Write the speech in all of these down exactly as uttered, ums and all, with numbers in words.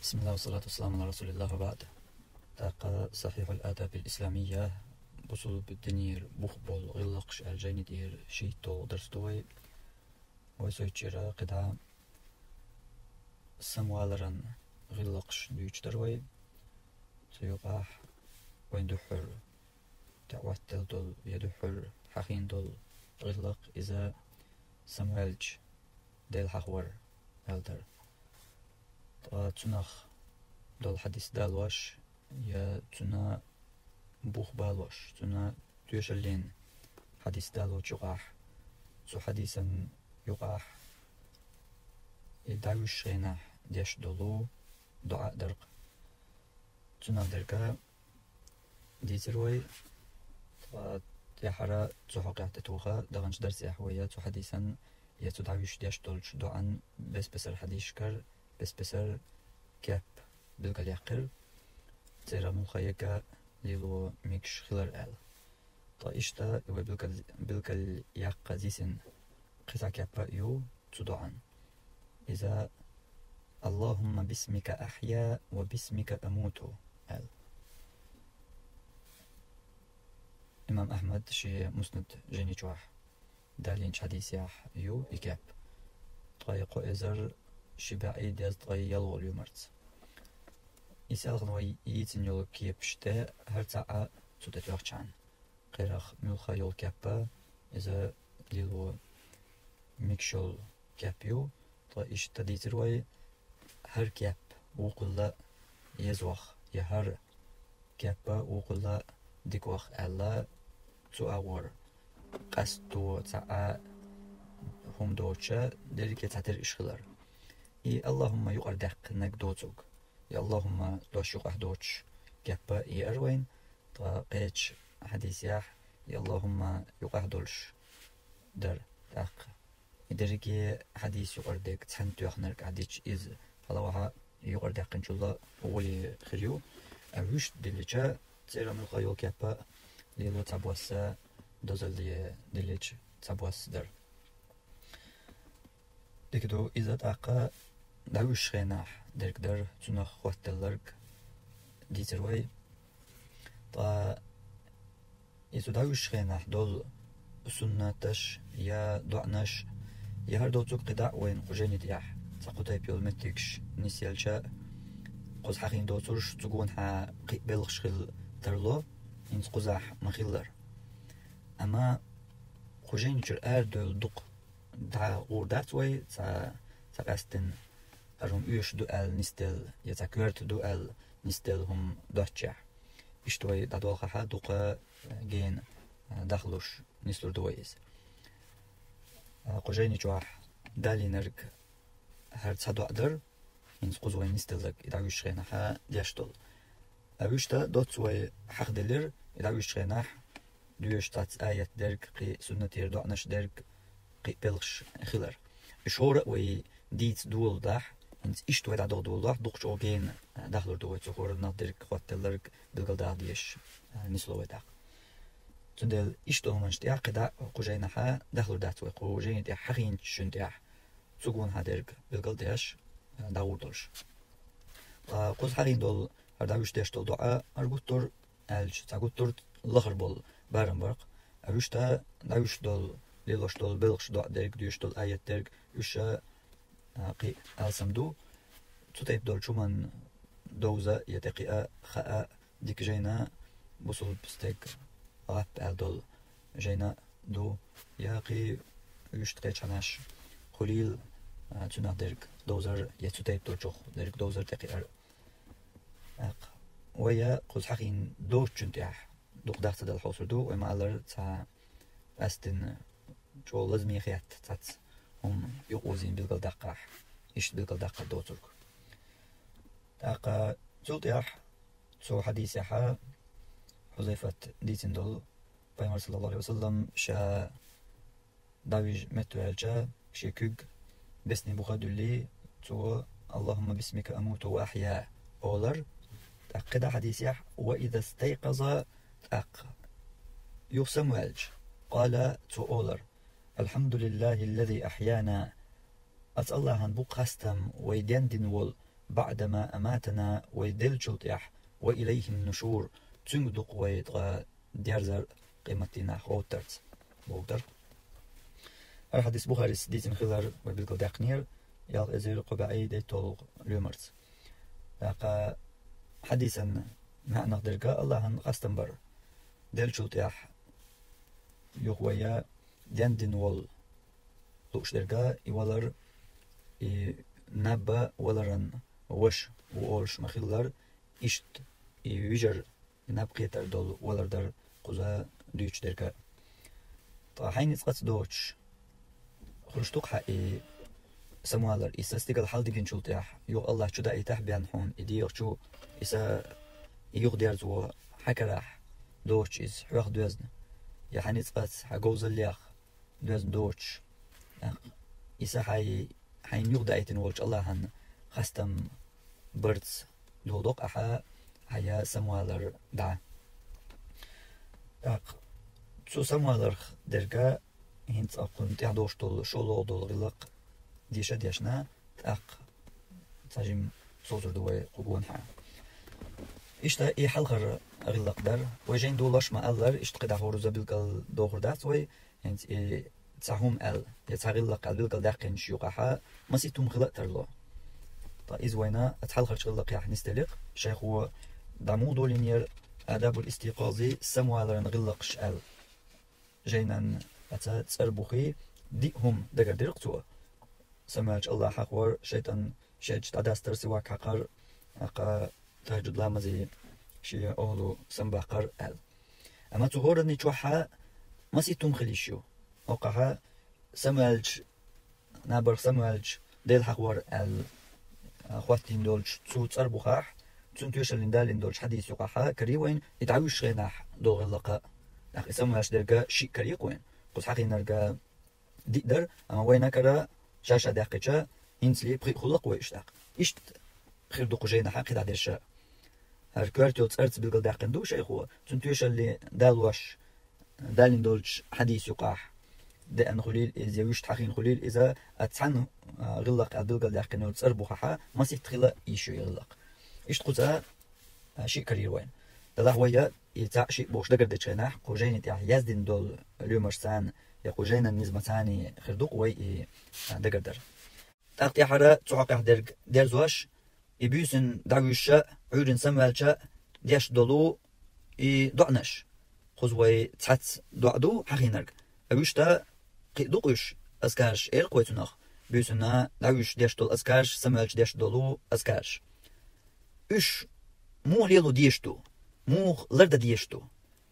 بسم الله والصلاة والسلام على رسول الله وبعد. ТӀаккха صحيح الآداب الإسلامية, бусулба динера бух бола гӀиллакхаш аьлла жайни тӀера шийтталгӀа дарс ду вай. Вай со чура кхидӀа самаваларан гӀиллакхаш дуьйцуш дар вай. Цу юкъахь вайн дуьххьара тӀехӀоттаделла долу я дуьххьара хьахийна долу гӀиллакх иза самаваьлча Дела хьахавар аьлла дар. Ткъа цунах долу хьадис далош, я цунна бух балош, цунна тоьшаллин хьадис далочу юкъахь, цу хьадисан юкъахь и дӀавуьжучу хенахь деш долу доӀа а дар-кх. Цунах дерг а дийцира вай, ткъа тӀаьххьара цу хьокъехь тӀетоха, даханчу дарсехь вай я цу хьадисан, я цу дӀавуьжучу деш долчу доӀан бес-бесара хьадисашкара бес-бесара кеп билгалъяьккхира, церан муьлхха яга лело мегаш хилар аьлла. Ткъа иштта и вай билгал-, билгалъяккха йисина кхин цхьа кеп а ю цу доӀан. Иза: «اللهم باسمك أحيا وباسمك أموت», аьлла. Имам Ахьмад шен Муснад жайни чохь далийначу хьадисехь ю и кеп. Ткъе кхо эзар ши бӀе дезткъе ялхалгӀа юьмарца. И селхана вай йийцина йолу кепаш тӀе хӀара цхьаъ а цу тӀе тоьхчахьана. Кхерах муьлхха йолу кеп а иза лело мегаш йолу кеп ю, ткъа иштта дийцира вай, хӀара кеп вукхулла а еза ваха, я хӀара кеп а вукхулла а дика ваха аьлла, цу агӀор къасто цхьа а хӀума доцуша дерриге цхьатерра иш хилар. И «Аллахумма» юкъара даьккхинарг доцург, я «Аллахумма» дош юкъахь доцуш кеп а еара вайна, ткъа кхечу хьадисехь и «Аллахумма» юкъахь долуш дара тӀаккха. И дерриге хьадис юкъара дерг цхьаьна тоьхнарг а дича, иза хьалавахьа юкъара даьккхинчул а гӀоле хир ю. А вуьшта диллича, церан муьлхха йолу кеп а лело цхьабосса, дозалле диллича цхьабосса дара. Дика ду, иза тӀаккха дӀавуьжучу хенахь дерг дара, цунах хӀоттаделларг дийцира вай. Ткъа иза дӀавуьжучу хенахь долу суннаташ я доӀанаш, я хӀара доцург кхидӀа а вайна кху жайни тӀехь цхьа кху тайпа йолу меттигаш нисъелча, кхуза хьахийна доцурш цу гонахьа кхин а белхаш хила тарло, хӀинца кхузахь ма-хиллара. Амма кху жайни чуьра арадевлла дукха дӀагӀур дац вай, цхьа, цхьа къаьстина хӀара хӀума оьшуш ду аьлла нисделла, я цхьа коьрта ду аьлла нисделла хӀума доцчехь. Иштта вай дӀадолхахьа дукха гена дахлуш нислур ду вай иза. Кху жайни чохь далийнарг хӀара цхьа доӀа дара, хӀинца кхуза вай нисделларг и дӀавуьжучу хенахьа деш долу. А вуьшта доцца вай хьахделира и дӀавуьжучу хенахь доьшуш цхьацца аят дерг, кхин суннатера доӀанаш дерг, кхин белхаш хилар. И шора а вай дийца доладахь, хӀинца иштта вай дӀадоху доладахь, дукха чӀогӀа гена дахлур ду вай цу хӀораннах дерг хӀоттаделларг билгалдаха дезаш нисло вай тӀаккха. Цундела иштта хӀуманаш тӀехь кхидӀа а кху жайнахьа дахлур дац вай, кху жайни тӀехь хьахийначунна тӀехь цу гонахьа дерг билгалдеш дӀагӀур долуш. Ткъа кхуза хьахийна долу хӀара дӀавуьжуш деш долу доӀа хӀара гуттар а аьлча, цхьа гуттар а лахара болу барам бара-кх. А вуьшта дӀавуьжуш долу, лелош долу белхаш, доӀа дерг, доьшуш долу аят дерг, уьш а, а, кхин а алсам ду. Цу тайпа долчу хӀуманна довза я тӀекхиа, хаа дика жайна, бусулба стеган гӀап аьлла долу жайна ду, я кхин уьш тхечхьанаш хуьлийла, а, цунах дерг довзар, я цу тайпа долчух дерг довзар, тӀекхиар. ТӀаккха вай я кхуза хьахийна доцучунна тӀехь дукха дахцадала хьовсур ду, вай ма-аллара, цхьа къаьстина чӀогӀа лазаме хетта цхьацца хӀума юкъаозийна билгалдаккхахь, иштта билгалдаккхар доцург. ТӀаккха цул тӀехь цу хьадисехьа Хьузайфат дийцина долу, Пайхамар, саллаллаху алейхи ва саллам, ша дӀавижа меттаваьлча, шен куьг бесне буха а дуьллий, цо: «Аллахумма бисмика амуту ва ахья», олар. ТӀаккха кхидӀа хьадисехь: «Ва иза стайкъаза», тӀаккха юха самаваьлча, къала, цо олар: «Алхьамдулиллахи аллази ахьяна». Аса Аллахьан бу хастам вай дендина волу بعد ما أماتنا, вай деллачул тӀехьа, وإليه النشور, цуьнга ду-кх вай ткъа дерзар къематдийнахь гӀовттарца, бохург дара. ХӀара хьадис Бухарис дийцина хилар вай билгалдаьккхинера, ялх эзар кхо бӀе дейтталгӀа лоьмарца. ТӀаккха хьадисан маьӀнах дерг Аллахьан хастам бар. Деллачул тӀехьа юха вай даьнна дина волу лууш дерг, и валар, и наб валаран ваша ву олуш ма-хиллара, иштта и вижар, и наб кхетар долу валар дара кхуза дуьйцуш дерг. Ткъа хьайна цкъаца доцуш, хуьлуш ду-кх хьан и самавалар, и са стигала хьаладигначул тӀехьа, юха Аллахь чу даийтахь бен хьуна и дегӀан чу, и са, и юхадерзо хьан карахь доцуш иза, хьох доьзна, я хьан ницкъаца, хьан говзаллех доьзна доцуш, тӀаккха и са хьайн, хьайна юхадаийтина волчу Аллахьан хастам барца догӀу доккху ахьа, хьан я самавалар дӀа. ТӀаккха цу самаваларх дерг хӀинца кхунна тӀехь долуш долу шолгӀа долу гӀиллакх деша а дешна, тӀаккха цхьа жимма совцур ду вай кху гонахьа. Иштта и хьалхара гӀиллакх дара. Вай жайна долош ма-аллара, иштта кхидӀа хӀорза билгал дохур дац вай, хӀинца и цхьа хӀума аьлла, я цхьа гӀиллакх аьлла билгалдаьккхинчу юкъахьа масийтта хӀума хила а тарло. Ткъа иза вайна оцу хьалхарчу гӀиллакхехь нисделира, шайхо дӀа муха долийнера «Адабул-истикъази», самаваларан гӀиллакхаш аьлла. Жайнан оцу цӀарбухе диъ хӀума дагардира-кх цо. Самаваьллачу Аллахь хьахор, шайтӀан шедча дӀадастар, сивак хьакхар, тӀаккха тахӀажжуд ламазе шен охӀла самабаккхар аьлла. Амма цу хӀоранна чохь масийтта хӀума хила йиш ю. ХӀокхахь самаваьллачу, набарх самаваьллачу Дела хьахор аьлла, а, хӀоттийна долчу цу цӀарбухахь, цунна тоьшаллина далийна долчу хьадис юкъахь карий вайна и дӀавуьжучу хенахь долу гӀиллакх а. ТӀаккха и самаваьллачу дерг шиъ карий-кх вайна. Кхуза хьахийнарг диъ дара, амма вайна кара ша-ша даьккхича, хӀинцале пхиъ хуьлу-кх вай иштта. Иштта хир ду кху жайнахьа кхидӀа дерш а. ХӀара коьрта йолу цӀарца билгалдаьккхина ду шайхо, цунна тоьшалле далош далийна долчу хьадис юкъахь деана хуьлийла иза, я вуьшта хьахийна хуьлийла иза, а цхьана, а, гӀиллакх аьлла билгалдаьккхина йолу цӀарбухахьа масийтта хила йиш ю и гӀиллакх. Иштта кхуза, а, шиъ карийра вайна. Делахь вай и цхьаъ, шиъ бохуш дагардечу хенахь, кху жайни тӀехь яздина долу лоьмаш царна, я кху жайнан низмацарний хир ду-кх вай и, а, дагардар. ТӀаккха тӀаьхьара цу хьокъехь дерг дерзош, и буьйсанна дӀавуьжуша, Ӏуьйранна самаваьлча деш долу и доӀанаш. Кхуза вай цхьацца доӀа ду хьахийнарг. А вуьшта кхин а ду-кх уьш, азкараш эр-кх вай цунах. Буьйсанна дӀавуьжуш деш долу азкараш, самаваьлча деш долу азкараш. Уьш муха лело дезаш ду, муха лардан дезаш ду?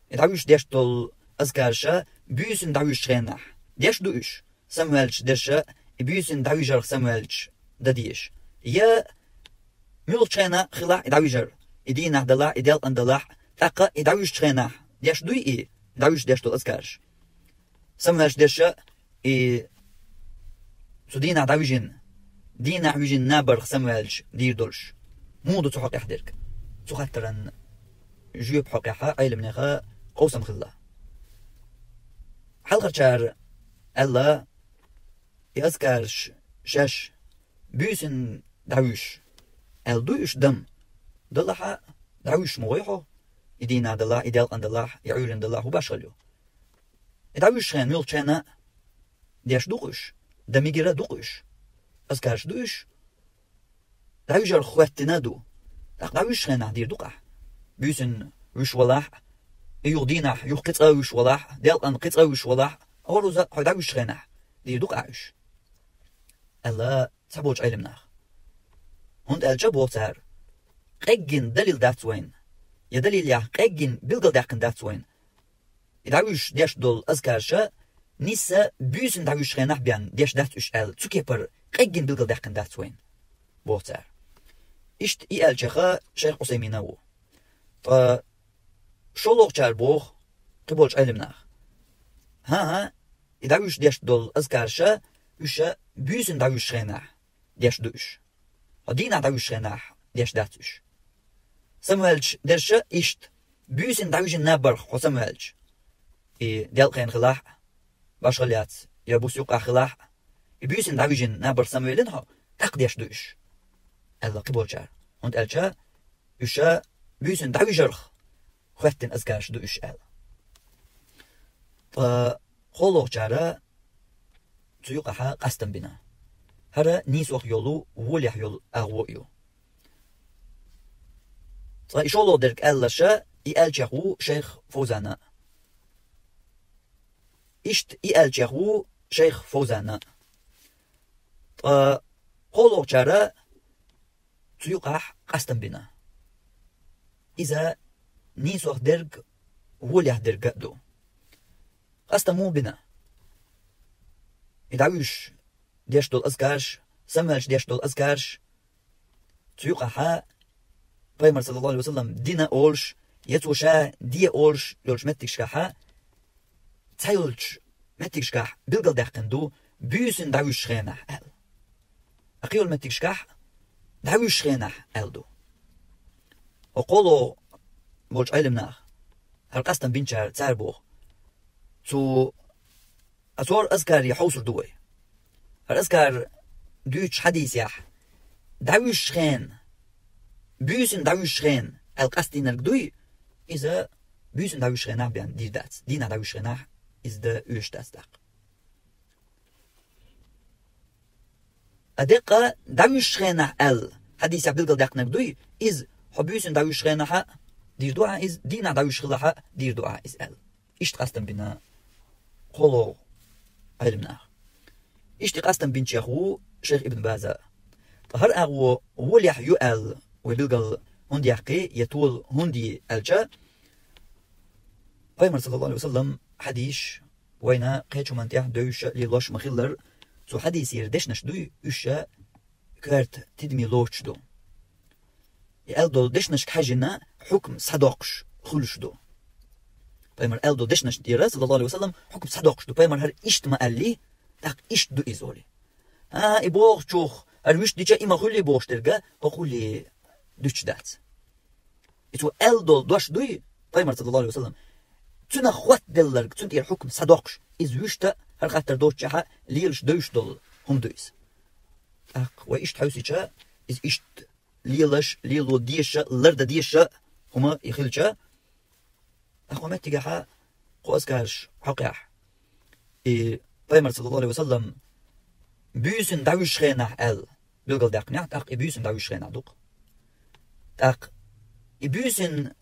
И дӀавуьжуш деш долу азкарша буьйсанна дӀавуьжучу хенахь деш ду уьш, самаваьлча дерша и буьйсанна дӀавижарх самаваьлча дан дезаш? Я муьлххачу хенахь хилахь и дӀавижар, и дийнахь далахь, и делкъан далахь, тӀаккха и дӀавуьжучу хенахь деш дуй и дӀавуьжуш деш долу азкараш? Самаваьлча дерша и цу дийнахь дӀавижина, дийнахь вижина набарх самаваьлча дийр долуш, муха ду цу хьокъехь дерг? Цу хаттаран жоьпа хьокъехьа Ӏеламнеха къовсам хилла. Хьалхарчара аьлла, и азкараш шаьш буьйсанна дӀавуьжуш аьлла дуй уьш дам? Далахьа дӀавуьжуш ма гӀой хьо, и дийнахь далахь, и делкъан далахь, и Ӏуьйранна далахь, хӀун башхалла ю? И дӀавуьжучу хенахь муьлххачу хенахь деш ду-кх уьш, дан мегар а ду-кх уьш. Азкараш ду уьш, дӀавижарх хӀоьттина а ду. ТӀаккха дӀавуьжучу хенахь дийр ду-кх ахь. Буьйсанна вуьжуш валахь а, и юха дийнахь юха кхин цкъа а вуьжуш валахь а, делкъан кхин цкъа а вуьжуш валахь а, хӀорза хьо дӀавуьжучу хенахь дийр ду-кх ахь уьш, аьлла цхьаболчу Ӏеламнаха. ХӀунда аьлча, боху цара, къеггина далил дац вайна, я далилехь къеггина билгалдаьккхина дац вайна. И дӀавуьжуш деш долу азкарша нисса буьйсанна дӀавуьжучу хенахь бен деш дац уьш аьлла, цу кепара къеггина билгалдаьккхина дац вайна, боху цара. Иштта и аьллачеха шайх Ӏусаймина а ву. Ткъа шолгӀачара боху, кхиболчу Ӏеламнаха: хӀан-хӀа, и дӀавуьжуш деш долу азкарша уьш буьйсанна дӀавуьжучу хенахь деш ду уьш. Хьо дийнахь дӀавуьжучу хенахь деш дац уьш. Самаваьлча дерша иштта, буьйсанна дӀавижина набарх хьо самаваьлча, и делкъена хилахь а, башхалла яц, я буса юккъехь хилахь а, и буьйсанна дӀавижина набарх самавеллина хьо, тӀаккха деш ду уьш. аьлла кхыболчара. ХӀунда аьлча уьш буьйсанна дӀавижарх хӀоьттина азкараш ду уьш аьлла. Ткъа кхоалгӀачара цу юкъахьа къастам бина. ХӀара нийсох йолу, волехь йолу агӀо ю. Ткъа и шолгӀа дерг аьлларша, и аьллачех ву шайх Фовзана. Иштта и аьллачех ву шайх Фовзана. Ткъа кхоалгӀачара цу юкъахь къастам бина. Иза нийсох дерг, волехь дерг а ду. Къастам муха бина? И дӀавуьжуш деш долу азкараш, самаваьлча деш долу азкараш, цу юкъахьа пайхамар, саллаллаху Ӏалайхи ва саллам, дина олуш, я цо ша де олуш йолчу меттигашкахьа, цхьайолчу меттигашкахь билгалдаьккхина ду, буьйсанна дӀавуьжучу хенахь аьлла. Ткъа кхин йолу меттигашкахь дӀавуьжучу хенахь аьлла ду. ХӀокху кхоалгӀа болчу Ӏелам наха, хӀара къастам бинчара цара боху: цу асор азкаре хьовсур ду вай. ХӀара азкар дуьйцучу хьадисехь, дӀавуьжучу хенахь, буьйсанна дӀавуьжучу хенахь аьлла къастийнарг дуй, иза буьйсанна дӀавуьжучу хенахь бен дийр дац, дийнахь дӀавуьжучу хенахь иза дан оьшуш дац тӀаккха. Ткъа деккъа дӀавуьжучу хенахь аьлла хьадисехь билгалдаьккхинарг дуй, иза хьо буьйсанна дӀавуьжучу хенахьа дийр ду ахьа иза, дийнахь дӀавуьжуш хилахьа дийр ду ахьа иза аьлла. Иштта къастам бина кхоалгӀа Ӏелам наха. Иштта къастам бинчех ву шайх Ибн База. Ткъа хӀара агӀо волехь ю аьлла вай билгал хӀунда яьккхи, я тола хӀунда йи аьлча, пайхамар, саллаллаху Ӏалайхи ва саллам, хьадисаш вайна кхечу хӀуманна тӀехь девзаш а, лелош а ма-хиллара, цу хьадисера дешнаш дуй, уьш а коьрта тидаме лоцуш ду. И аьлла долу дешнашка хьаьжжина хьукм схьадоккхуш хуьлуш ду. Пайхамар аьлла долу дешнаш тӀера, саллаллаху Ӏалайхи ва саллам, хьукм схьадоккхуш ду. Пайхамар хӀара иштта ма аьллий, тӀаккха иштта ду иза олий. А, и бохучух, хӀара вуьшта дича и ма хуьллий бохуш дерг а, хӀокху хӀулле дуьтуш дац. И цо аьлла долу дош дуй, пайхамар, саллаллаху Ӏалайхи ва саллам, цуьнах хӀоттаделларг, цуьнан тӀера хьукм схьадоккхуш, иза вуьшта хӀара хаттар доцучехьа лелаш девзаш долу хӀума ду иза. ТӀаккха вай иштта хьовсийча, иза иштта лелаш, лело дезаш а, лардан дезаш а хӀума и хилча, тӀаккха хӀокху меттигехьа кху азкараш хьокхехь, и пайхамар, саллаллаху Ӏалайхи ва саллам, буьйсанна дӀавуьжучу хенахь аьлла билгалдаьккхинехь, тӀаккха и буьйсанна дӀавуьжучу хенахь ду-кх. ТӀаккха и буьйсанна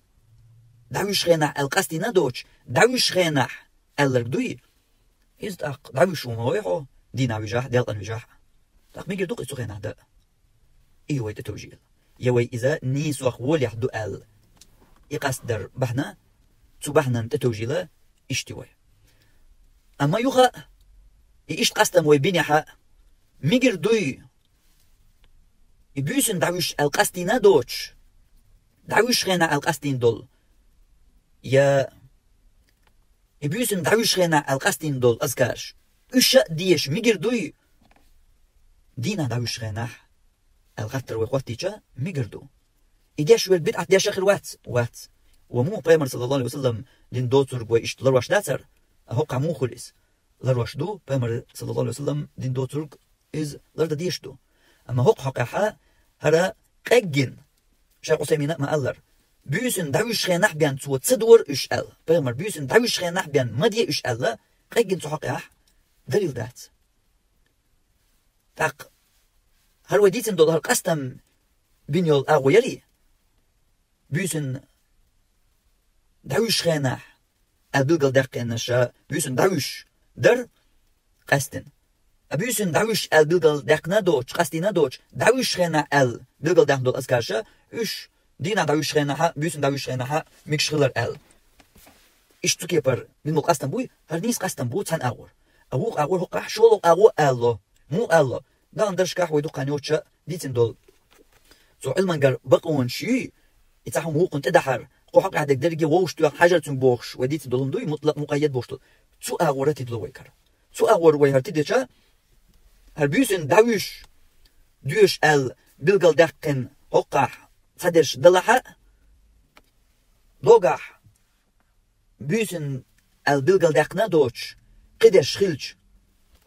дӀавуьжучу хенахь аьлла къастийна а доцуш, дӀавуьжучу хенахь аьлларг дуй, иза тӀаккха дӀавуьжуш ву ма вай хьо, дийнахь вижахь, делкъана вижахь. ТӀаккха мегар ду-кх иза цу хенахь дан. И ю вай тӀетовжийла. Я вай иза нийсох волехь ду аьлла и къастдар бахьана, цу бахьанан тӀетовжийла, иштта ю вай. Амма юха а, и иштта къастам вай бинехьа, мегар дуй, и буьйсанна дӀавуьжуш аьлла къастийна а доцуш, дӀавуьжучу хенахь аьлла къастийна долу, я и буьйсанна дӀавуьжучу хенахь аьлла къастийна долу азкараш, уьш а дезаш мегар дуй, дийнахь дӀавуьжучу хенахь аьлла хаттар вай хӀоттийча, мегар ду. И деш верг бидӀат деш а хир вац? Вац. Ва муха пайхамар, саллаллаху Ӏалайхи ва саллам, дина доцург вай иштта ларош дацара? А хӀокхахь муха хуьлу иза? Ларош ду, пайхамар, саллаллаху Ӏалайхи ва саллам, дина доцург иза лардан дезаш ду. Амма хӀокху хьокъехьа хӀара къеггина, шайх Ӏусаймина а ма-аллара, буьйсанна дӀавуьжучу хенахь бен цо ца дора уьш аьлла, пайхамар буьйсанна дӀавуьжучу хенахь бен ма де уьш аьлла, къеггина цу хьокъехь далил дац. ТӀаккха хӀара вай дийцина долу хӀара къастам бина йолу агӀо ярий? Буьйсанна дӀавуьжучу хенахь аьлла билгалдаьккхинарш, буьйсанна дӀавуьжуш дара къаьстина. А буьйсанна дӀавуьжуш аьлла билгалдаьккхина а доцуш, къастийна а доцуш, дӀавуьжучу хенахь аьлла билгалдаьккхина долу азкарш, уьш дийнахь дӀавуьжучу хенахьа, буьйсанна дӀавуьжучу хенахьа мегаш хилар аьлла. Иштта цу кепара бина болу къастам буй, хӀара нийса къастам бу цхьана агӀор. А вукху агӀор хӀокхахь шолгӀа агӀо а алло. Муха алло? Дан даршкахь вай дуккха хан йоцуша дийцина долу. Цу Ӏилмангара бакъонаш юй, и цхьа хӀума вукхунна тӀедахьар, кху хьокъехь дерг дерриге вовшах тоьхна хьажар цуьнга бохуш, вай дийцина долу хӀума дуй, мутлакъ мукъаййад бохуш долу. Цу агӀора тидало вай кара. Цу агӀора вай хӀара тидеча, хӀара буьйсанна дӀавуьжуш, доьшуш аьлла билгалдаьккхина хӀокхахь цхьадерш далахьа, догахь буьйсанна аьлла билгалдаьккхина а доцуш, кхидерш хилча,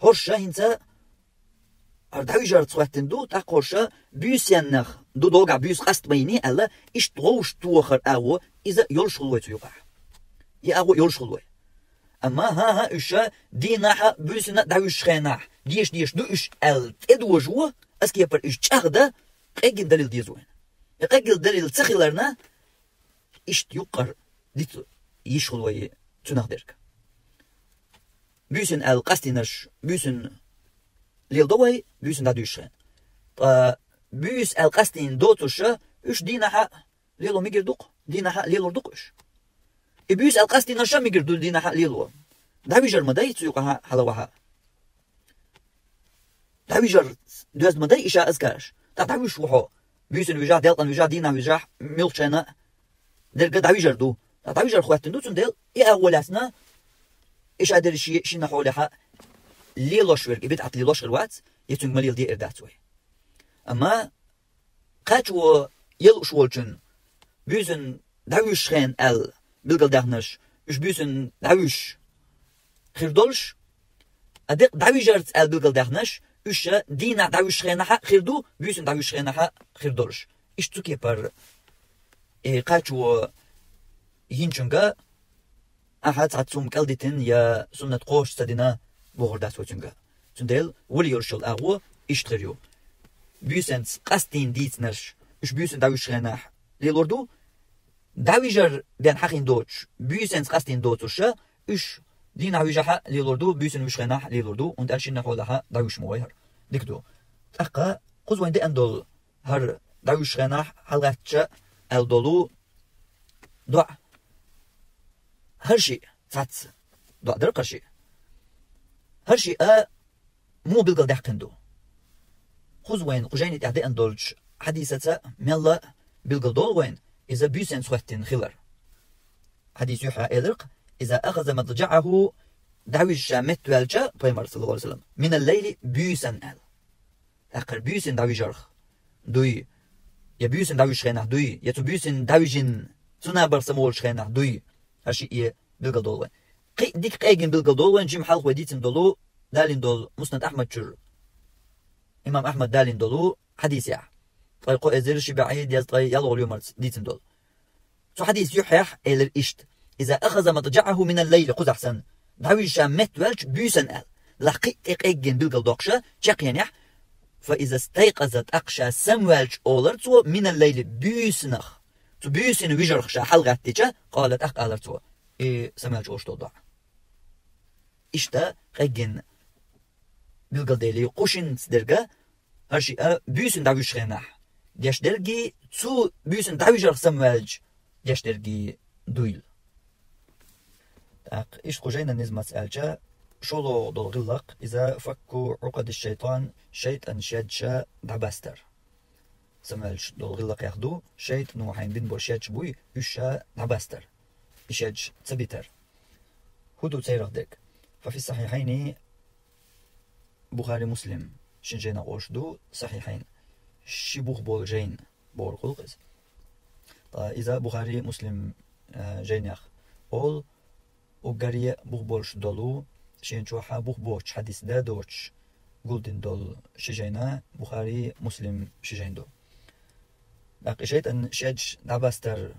хӀорш а хӀинца хӀара дӀавижарца хӀоьттина ду, тӀаккха хӀорш буьйсаннах ду догахь буьйса къаста ма йиний аьлла, иштта вовшахтохар агӀо, иза йолуш хуьлу вай цу юкъахь. И агӀо йолуш хуьлу вай. Амма, хӀан-хӀа, уьш дийнахь а, буьйсанна а дӀавуьжучу хенахь, деша-деша ду уьш аьлла, тӀедожо, аса кепара уьш чӀагӀдан, къеггина далил деза вайна. И къеггина далил ца хиларна, иштта юккъара диц йиш хуьлу вай цуьнах дерг. Буьйсанна аьлла къастийнарш, буьйсанна леладо вай, буьйсанна дӀадуьйшуш хенахь. Ткъа буьйса аьлла къастийна доцурш, уьш дийнахь а лело мегар ду-кх, дийнахь а лелор ду-кх уьш. И буьйса аьлла къастийнарш а мегар ду дийнахь а лело. ДӀавижар ма дай цу юкъахь хьала ваха. ДӀавижар доьзна ма дай и ша азкараш. ТӀаккха дӀавуьжуш ву хьо. Буьйсанна вижахь, делкъана вижахь, дийнахь вижахь, муьлххачу хенахь дерг дӀавижар ду. ТӀаккха дӀавижар хӀоьттина ду, цундела и агӀо лаьцна, и ша дерриш ши-, шина хьолехь лелош верг, и бидӀат лелош хир вац, я цуьнга ма леладе эр дац вай. Амма кхачо елуш волчун буьйсанна дӀавуьжуш хенахь аьлла билгалдаьхнарш, уьш буьйсанна дӀавуьжуш хир долуш, а декъа дӀавижарца аьлла билгалдаьхнарш, уьш дийнахь дӀавуьжуш хенахь а хир ду, буьйсанна дӀавуьжуш хенахь а хир долуш. Иштта цу кепара, и кхачо йинчуьнга, ахьа цхьацца хӀума кӀалдитина я суннат кхочуш ца дина, бохур дац вай цуьнга. Цундела вуьлла йолуш йолу агӀо иштта хир ю. Буьйсанца къастийна дийцинарш, уьш буьйсанна дӀавуьжучу хенахь лелор ду, дӀавижар бен хьахийна доцуш, буьйсанца къастийна доцурш, уьш дийнахь вижахь а лелор ду, буьйсанна вуьжучу хенахь а лелор ду, хӀунда аьлча шина хьолехь дӀавуьжуш ма вай хӀара. Дика ду. ТӀаккха кхуза вайна деана долу хӀара дӀавуьжучу хенахь хьалагӀаьттича аьлла долу доӀа. ХӀара шиъ, цхьацца доӀа дара-кх хӀара шиъ. ХӀара шиъ а муха билгалдаьккхина ду? Кхуза вайна кху жайни тӀехь деана долчу хьадисаца мелла билгалдолу вайна иза буьйсанца хӀоьттина хилар. Хьадис юьххьехь элира-кх: «Иза ахаза маджаӀаху», дӀавижа ша меттаваьлча, пайхамар, саллаллаху Ӏалайхи ва саллам, «минал лайли», буьйсанна аьлла. ТӀаккха хӀара буьйсанна дӀавижарх дуй, я буьйсанна дӀавуьжучу хенахь дуй, я цу буьйсанна дӀавижина, цу набарх самаволучу хенахь дуй, хӀара шиъ билгалдолу вайн. Кхин а дика къегина билгалдолу вайн жима хьалха вай дийцина долу, далийна долу Муснад Ахьмад чуьра имам Ахьмад далийна долу хьадисехь, ткъе кхо эзар ши бӀе дезткъе ялхалгӀа лоьмарца дийцина долу. Цу хьадис юьххьехь элира иштта: «Иза ахаза маджаӀаху минал лайли», кхузахь санна, дӀавижа ша меттаваьлча буьйсанна аьлла. Лахкхиъ тӀе къеггина билгалдоккхуша чекхъенехь: «Фа иза стайкъаза», тӀаккха ша самаваьлча олар цо, «минал лайли», буьйсанах. Цу буьйсанна вижарх ша хьалагӀаьттича, къала, тӀаккха алар цо и самаваьлча олуш долу доӀа. Иштта къеггина билгалдели, кху шинца дерг а, хӀара шиъ а буьйсанна дӀавуьжучу хенахь деш дерг а, цу буьйсанна дӀавижарх самаваьлча деш дерг а дуйла. ТӀаккха иштта кху жайнан низамаца аьлча, шолгӀа долу гӀиллакх иза факку Ӏукъади шайтан, шайтӀан шедаш дӀабастар. Самаваьлча долу гӀиллакхех ду, шайтӀано хьайна бина болу шедаш буй, уьш ша дӀабастар. И шедаш ца битар. ХӀун ду церах дерг? Фа фи сахьихьайни, Бухари, Муслим шин жайнах олуш ду, сахьихьайн, ши бух болу жайна бохург хуьлу-кх иза. Ткъа иза Бухари, Муслим, а, жайнех олу, уггаре бух болуш долу, шен чохь бух боцуш хьадис дан доцуш гулдина долу ши жайна Бухари, Муслим ши жайн ду. ТӀаккха и шайтӀан шедаш дӀабастар,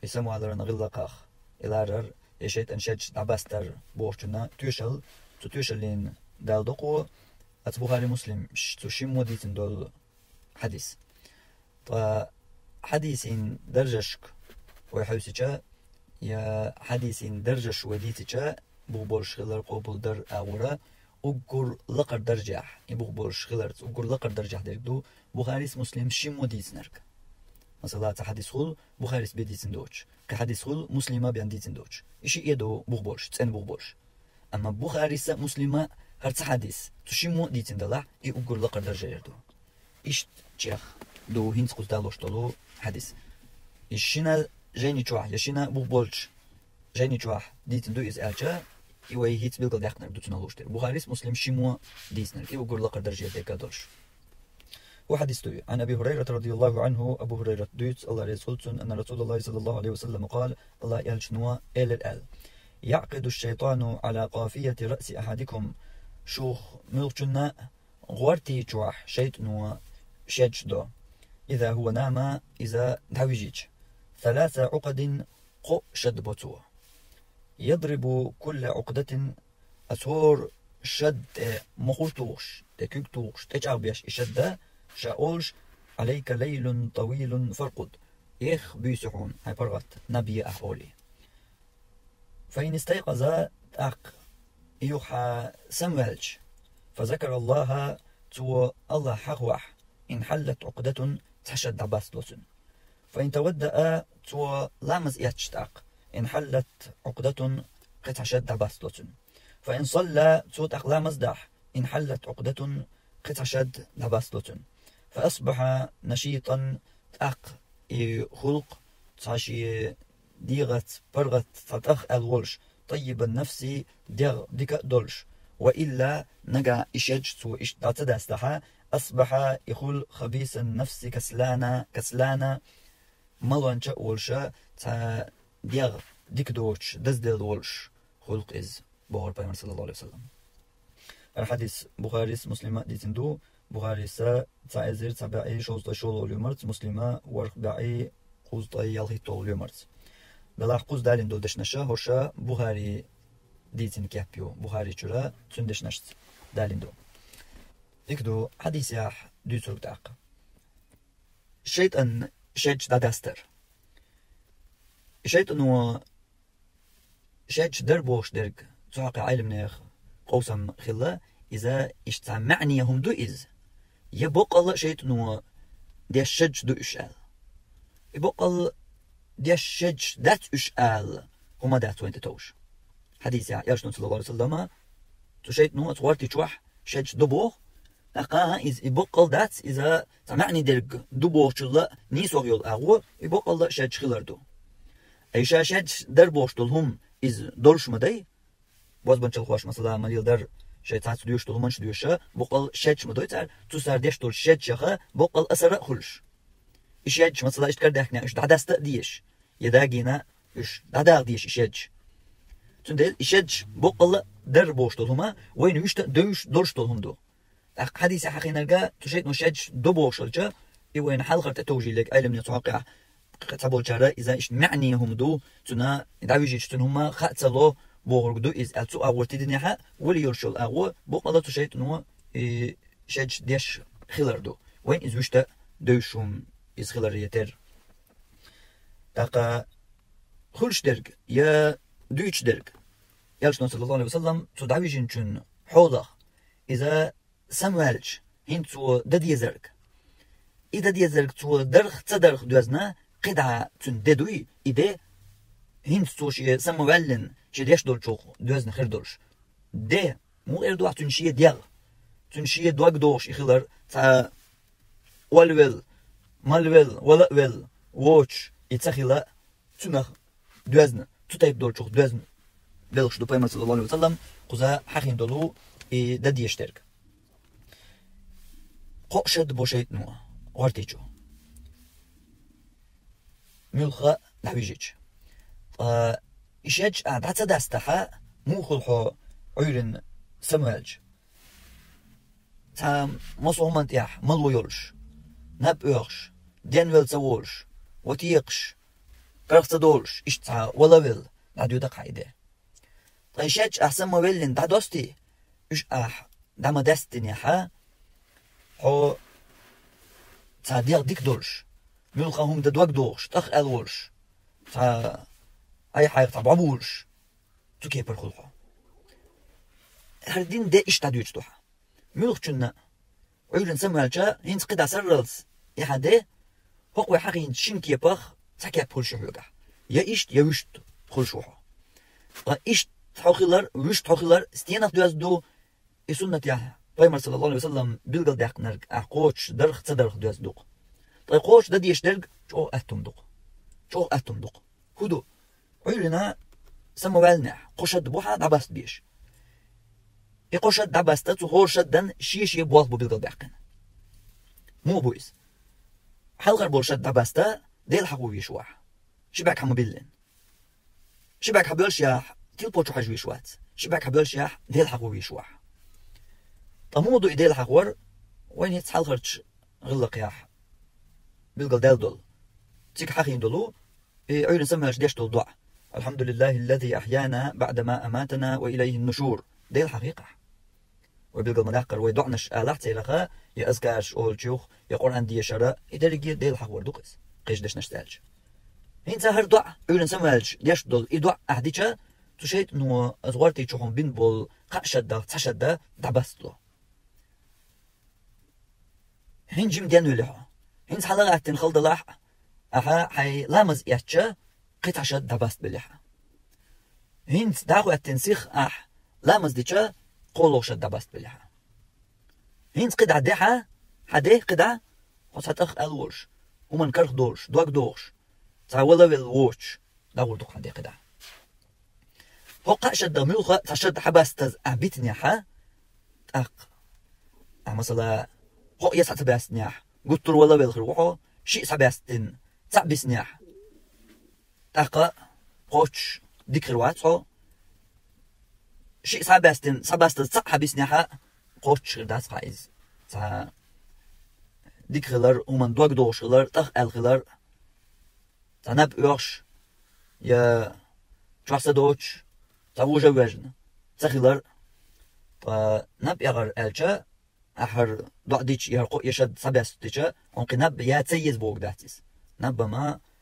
и самаваларан гӀиллакхах, и ларар, и шайтӀан шедаш дӀабастар бохучунна тоьшалла, цу тоьшаллина далдокхо, аца Бухари, Муслим ш-, цу шиммо дийцина долу хьадис. Ткъа хьадисийн даржашка вай хьаьвсича, я хьадисийн даржаш вай дийцича, бух болуш хилар, къобалдар агӀора, уггар лакхара даржехь, и бух болуш хиларца уггар лакхара даржехь дерг ду Бухарис, Муслим шиммо дийцинарг. Масала, цхьа хьадис хуьлу Бухарис бен дийцина доцуш, кхин хьадис хуьлу Муслима бен дийцина доцуш. И шиъ а ду бух болуш, цӀена бух болуш. Амма Бухариса, Муслима хӀара цхьа хьадис цу шиммо дийцина далахь, и уггар лакхара даржера ду. Иштта чех ду хӀинца кхуза далош долу хьадис. И шина жайни чохь, я шина бух болчу жайни чохь дийцина ду иза аьлча, и вай хӀинца билгалдаьккхинарг ду цунах лууш дерг. Бухарис, Муслим шиммо дийцинарг, и уггар лакхара даржера дерг а долуш. ХӀун хьадис ду и? Ан Аби Хурайрата радияллаху анху, Абу Хурайрат дуьйцу, Алла реза хуьлу цунна, анна Расулаллахи саллаллаху алейхи ва саллам къала, Алла элчано элира аьлла: «ЯӀкъиду шайтану ала къафияти раъси ахадикум». Шух муьлххачунна гӀортий чохь шайтӀано шедаш до. إذا هو نام, иза дӀавижича. ثلاث عقد, кхо шад бо цо. يضرب كل عقدة, оцу хӀора шад тӀе мохур тухуш, тӀе куьг тухуш, тӀечӀагӀбеш и шад да, ша олуш: عليك ليل طويل فارقد, эх буьйса хьуна, хьайн паргӀат, наб е ахь олий. فإن استيقظ, тӀаккха юха сам ваьлча, فذكر الله, цо Аллах хьахавахь, انحلت عقدة, цхьа шад дӀабастало цуьнан. فإن توضأ, цо ламаз эцча тӀаккха, انحلت عقدة, кхин цхьа шад дӀабастало цуьнан. فإن صلى, цо тӀаккха ламаз дахь, انحلت عقدة, кхин цхьа шад дӀабастало цуьнан. فأصبح نشيطا, тӀаккха и гӀуллакх цхьа шен дегӀаца, паргӀатца цхьа тӀах аьлла волуш, طيب النفس, дегӀ дика а долуш, وإلا, нагахь и шедаш цо иштта дӀа ца дастахь, أصبح, и хуьлу خبيث النفس كسلان, كسلان, малонча а волуша, цхьа дегӀ дика доцуш, дазделла волуш хуьлу-кх иза, бохура пайхамара, саллаллаху Ӏалайхи ва саллам. ХӀара хьадис Бухарис, Муслима а дийцина ду. Бухариса цхьа эзар цхьа бӀе шовзткъе шолгӀа лоьмарца, Муслима ворхӀ бӀе кхузткъе ялхитталгӀа лоьмарца. Делахь кхуза далийна долу дешнаша, хӀорша Бухари дийцина кеп ю, Бухари чуьра цуьнан дешнашца далийна ду. Дика ду, хьадисехь дуьйцург тӀаккха. ШайтӀан шедаш дӀадастар. ШайтӀано шедаш дар бохуш дерг цу хьокъехь Ӏеламнехан къовсам хилла, иза иштта цхьа маьӀне хӀума ду иза. Я боккъалла а шайтӀано деш шедаш ду уьш аьлла. И боккъалла деш шедаш дац уьш аьлла хӀума дац вайна тӀе товш. Хьадисехь Элчано, саллаллаху Ӏалайхи ва саллама, цу шайтӀано оцу гӀортий чохь шедаш до боху, тӀаккха иза и боккъалла дац, иза цхьа маьӀне дерг ду бохучул а нийсо йолу агӀо, и боккъалла а шедаш хилар ду. Ай ша шедаш дар бохуш долу хӀума иза долуш ма дай, бозбуанчалхоша, масала, ма леладара, шайн цхьацца доьшуш долу хӀуманаш а доьшуш, боккъалла шедаш ма дой цара, цу цара деш долчу шедашех боккъалла асар а хуьлуш. И шедаш, масала, иштта карадаьхкинехь, уьш дӀадаста а дезаш, я дагийна уьш дӀадала дезаш и шедаш. Цундела и шедаш боккъалла а дар бохуш долу хӀума вайна вуьшта а девзаш долуш долу хӀума ду. ТӀаккха хьадисехь хьахийнарг, цу шайтӀано шедаш до бохуш хилча, и вайна хьалхара тӀетовжийлиг Ӏеламнехан цу хьокъехь цхьаболчара иза иштта маьӀне хӀума ду, цуьнан дӀавижича цуьнан хӀума хаа ца ло бохург ду иза аьлла, цу агӀор тидинехь а, вале йолуш йолу агӀо, боккъалла цу шайтӀано и шедаш деш хилар ду. Вайна иза вуьшта а девзаш хӀума иза хилар я терра. ТӀаккха хуьлуш дерг я дуьйцуш дерг, Элчано, саллаллаху Ӏалайхи ва саллам, цу дӀавижинчун хьолах, иза самаваьлча, хӀинца цо дан дезарг. И дан дезарг цо дарх ца дарх доьзна, кхидӀа цуьнан де дуй, и де, хӀинца цо шен самаваьллина, шен деш долчух доьзна хир долуш. Де, муха эр ду ахь цуьнан шен дегӀ? Цуьнан шен дог дохуш и хилар, цхьа олвелла, малвелла, вала а велла, воцуш и ца хила, цунах доьзна, цу тайпа долчух доьзна белхаш ду пайхамар, саллаллаху Ӏалайхи ва саллам, кхуза хьахийна долу и дан дезаш дерг. Кхо шад бо шайтӀано гӀортий чу, муьлхха а дӀавижича. Ткъа и шедаш ахь дӀа ца дастахь, муха хуьлу хьо Ӏуьйранна самаваьлча? Цхьа массо а хӀуманна тӀехь мало йолуш, наб оьхуш, денвелла ца волуш, ватекхаш, карах ца долуш, иштта цхьа вала а велла, дӀадоьдакх хьан и де. Ткъа и шедаш ахь самавеллина дӀадостий, уьш ахь дӀа ма дастинехь, хьо цхьа дегӀ дика долуш, муьлхха хӀума дан дог дохуш, тӀах аьлла волуш, цхьа хьай-хьайх цхьа бӀо булуш, цу кепара хуьлу хьо. ХӀара дина де иштта дӀадоьдуш ду хьан. Муьлххачунна Ӏуьйранна самаваьлча, хӀинца кхидӀа сарралц и хьан де, хӀокху вай хьахийначу шина кепах цхьа кеп хуьлуш ю хьоьгахь. Я иштта, я вуьшта хуьлуш ву хьо. Ткъа иштта хьо хилар, вуьшта хьо хилар стенах доьзна ду, и суннатехь пайхамар, саллаллаху Ӏалайхи ва саллам, билгалдаьккхинарг ахь кхочуш дарх ца дарх доьзна ду-кх. Ткъа кхочуш дан дезаш дерг чӀогӀа атта хӀума ду-кх. ЧӀогӀа атта хӀума ду-кх. ХӀун ду? Ӏуьйранна самаваьллинехь кхо шад бу хьан дӀабаста безаш. И кхо шад дӀабаста, цу хӀора шаддан шен-шен болх бу билгалбаьккхина. Муха бу иза? Хьалхара болу шад дӀабаста, Дела хьахо везаш ву ахь. Ши бӀаьрг хьан ма биллина. Ши бӀаьрг хьан боьллушехь, тилпо чу хьажа везаш вац. Ши бӀаьрг хьан боьллушехь, Дела хьахо везаш ву ахь. Ткъа муха ду и Дела хьахор, вайна хӀинца хьалхарча гӀиллакхехь билгал даьлла долу. Цига хьахийна долу и Ӏуьйранна самаваьлча деш долу доӀа: «الحمد لله الذي أحيانا بعد ما أماتنا وإليه النشور». Дела хьахийкхахь. Вай билгал ма-даккхара, вай доӀанаш алахь церан, я азкараш олучух, я Къуръан дешара, и дерриге Дела хьахор ду-кх иза, кхечу дешнашца аьлча. ХӀинца хӀара доӀа, Ӏуьйранна самаваьлча деш долу и доӀа ахь дича, цу шайтӀано аса гӀортий чу хьуна бина болу кхаа шаддах цхьа шадда дӀабастало. ХӀинца жима денвелли хьо. ХӀинца хьала гӀаьттина хала далахь а, ахьа хьайн ламаз эцча, кхин цхьа шад дӀабастабелли хьан. ХӀинца дӀахӀоьттина сиха ахь ламаз дича, кхоалгӀа шад дӀабастабелли хьан. ХӀинца кхидӀа де хьан, хьан де кхидӀа, хьо цхьа тӀах аьлла волуш, хӀуманна карах долуш, дог дохуш, цхьа вала велла воцуш, дӀагӀур ду-кх хьан де кхидӀа. ХӀокху кхаа шадда муьлхха а цхьа шад хьабастаза ахь битинехь, тӀаккха, ахь, масала, кхоъ я схьа ца баьстинехь, гуттар а вала велла хир ву хьо, шиъ схьабаьстина, цхьаъ бисинехь, тӀаккха кхоччуш дика хир вац хьо, шиъ схьабаьстина, схьабастаза цхьаъ хьабисинехь а, кхоччуш хир дац хьан иза. Цхьа дика хилар, хӀуманна дог дохуш хилар, тӀах аьлла хилар, цхьа наб оьхуш, я чохь са доцуш, цхьа вужа а вежна, ца хилар. Ткъа наб эгӀар аьлча, ахь хӀара доӀа дича, я хӀара кхоъ я шад схьабаьстича, хьуна кхин наб я ца еза бохург дац иза. Наб-м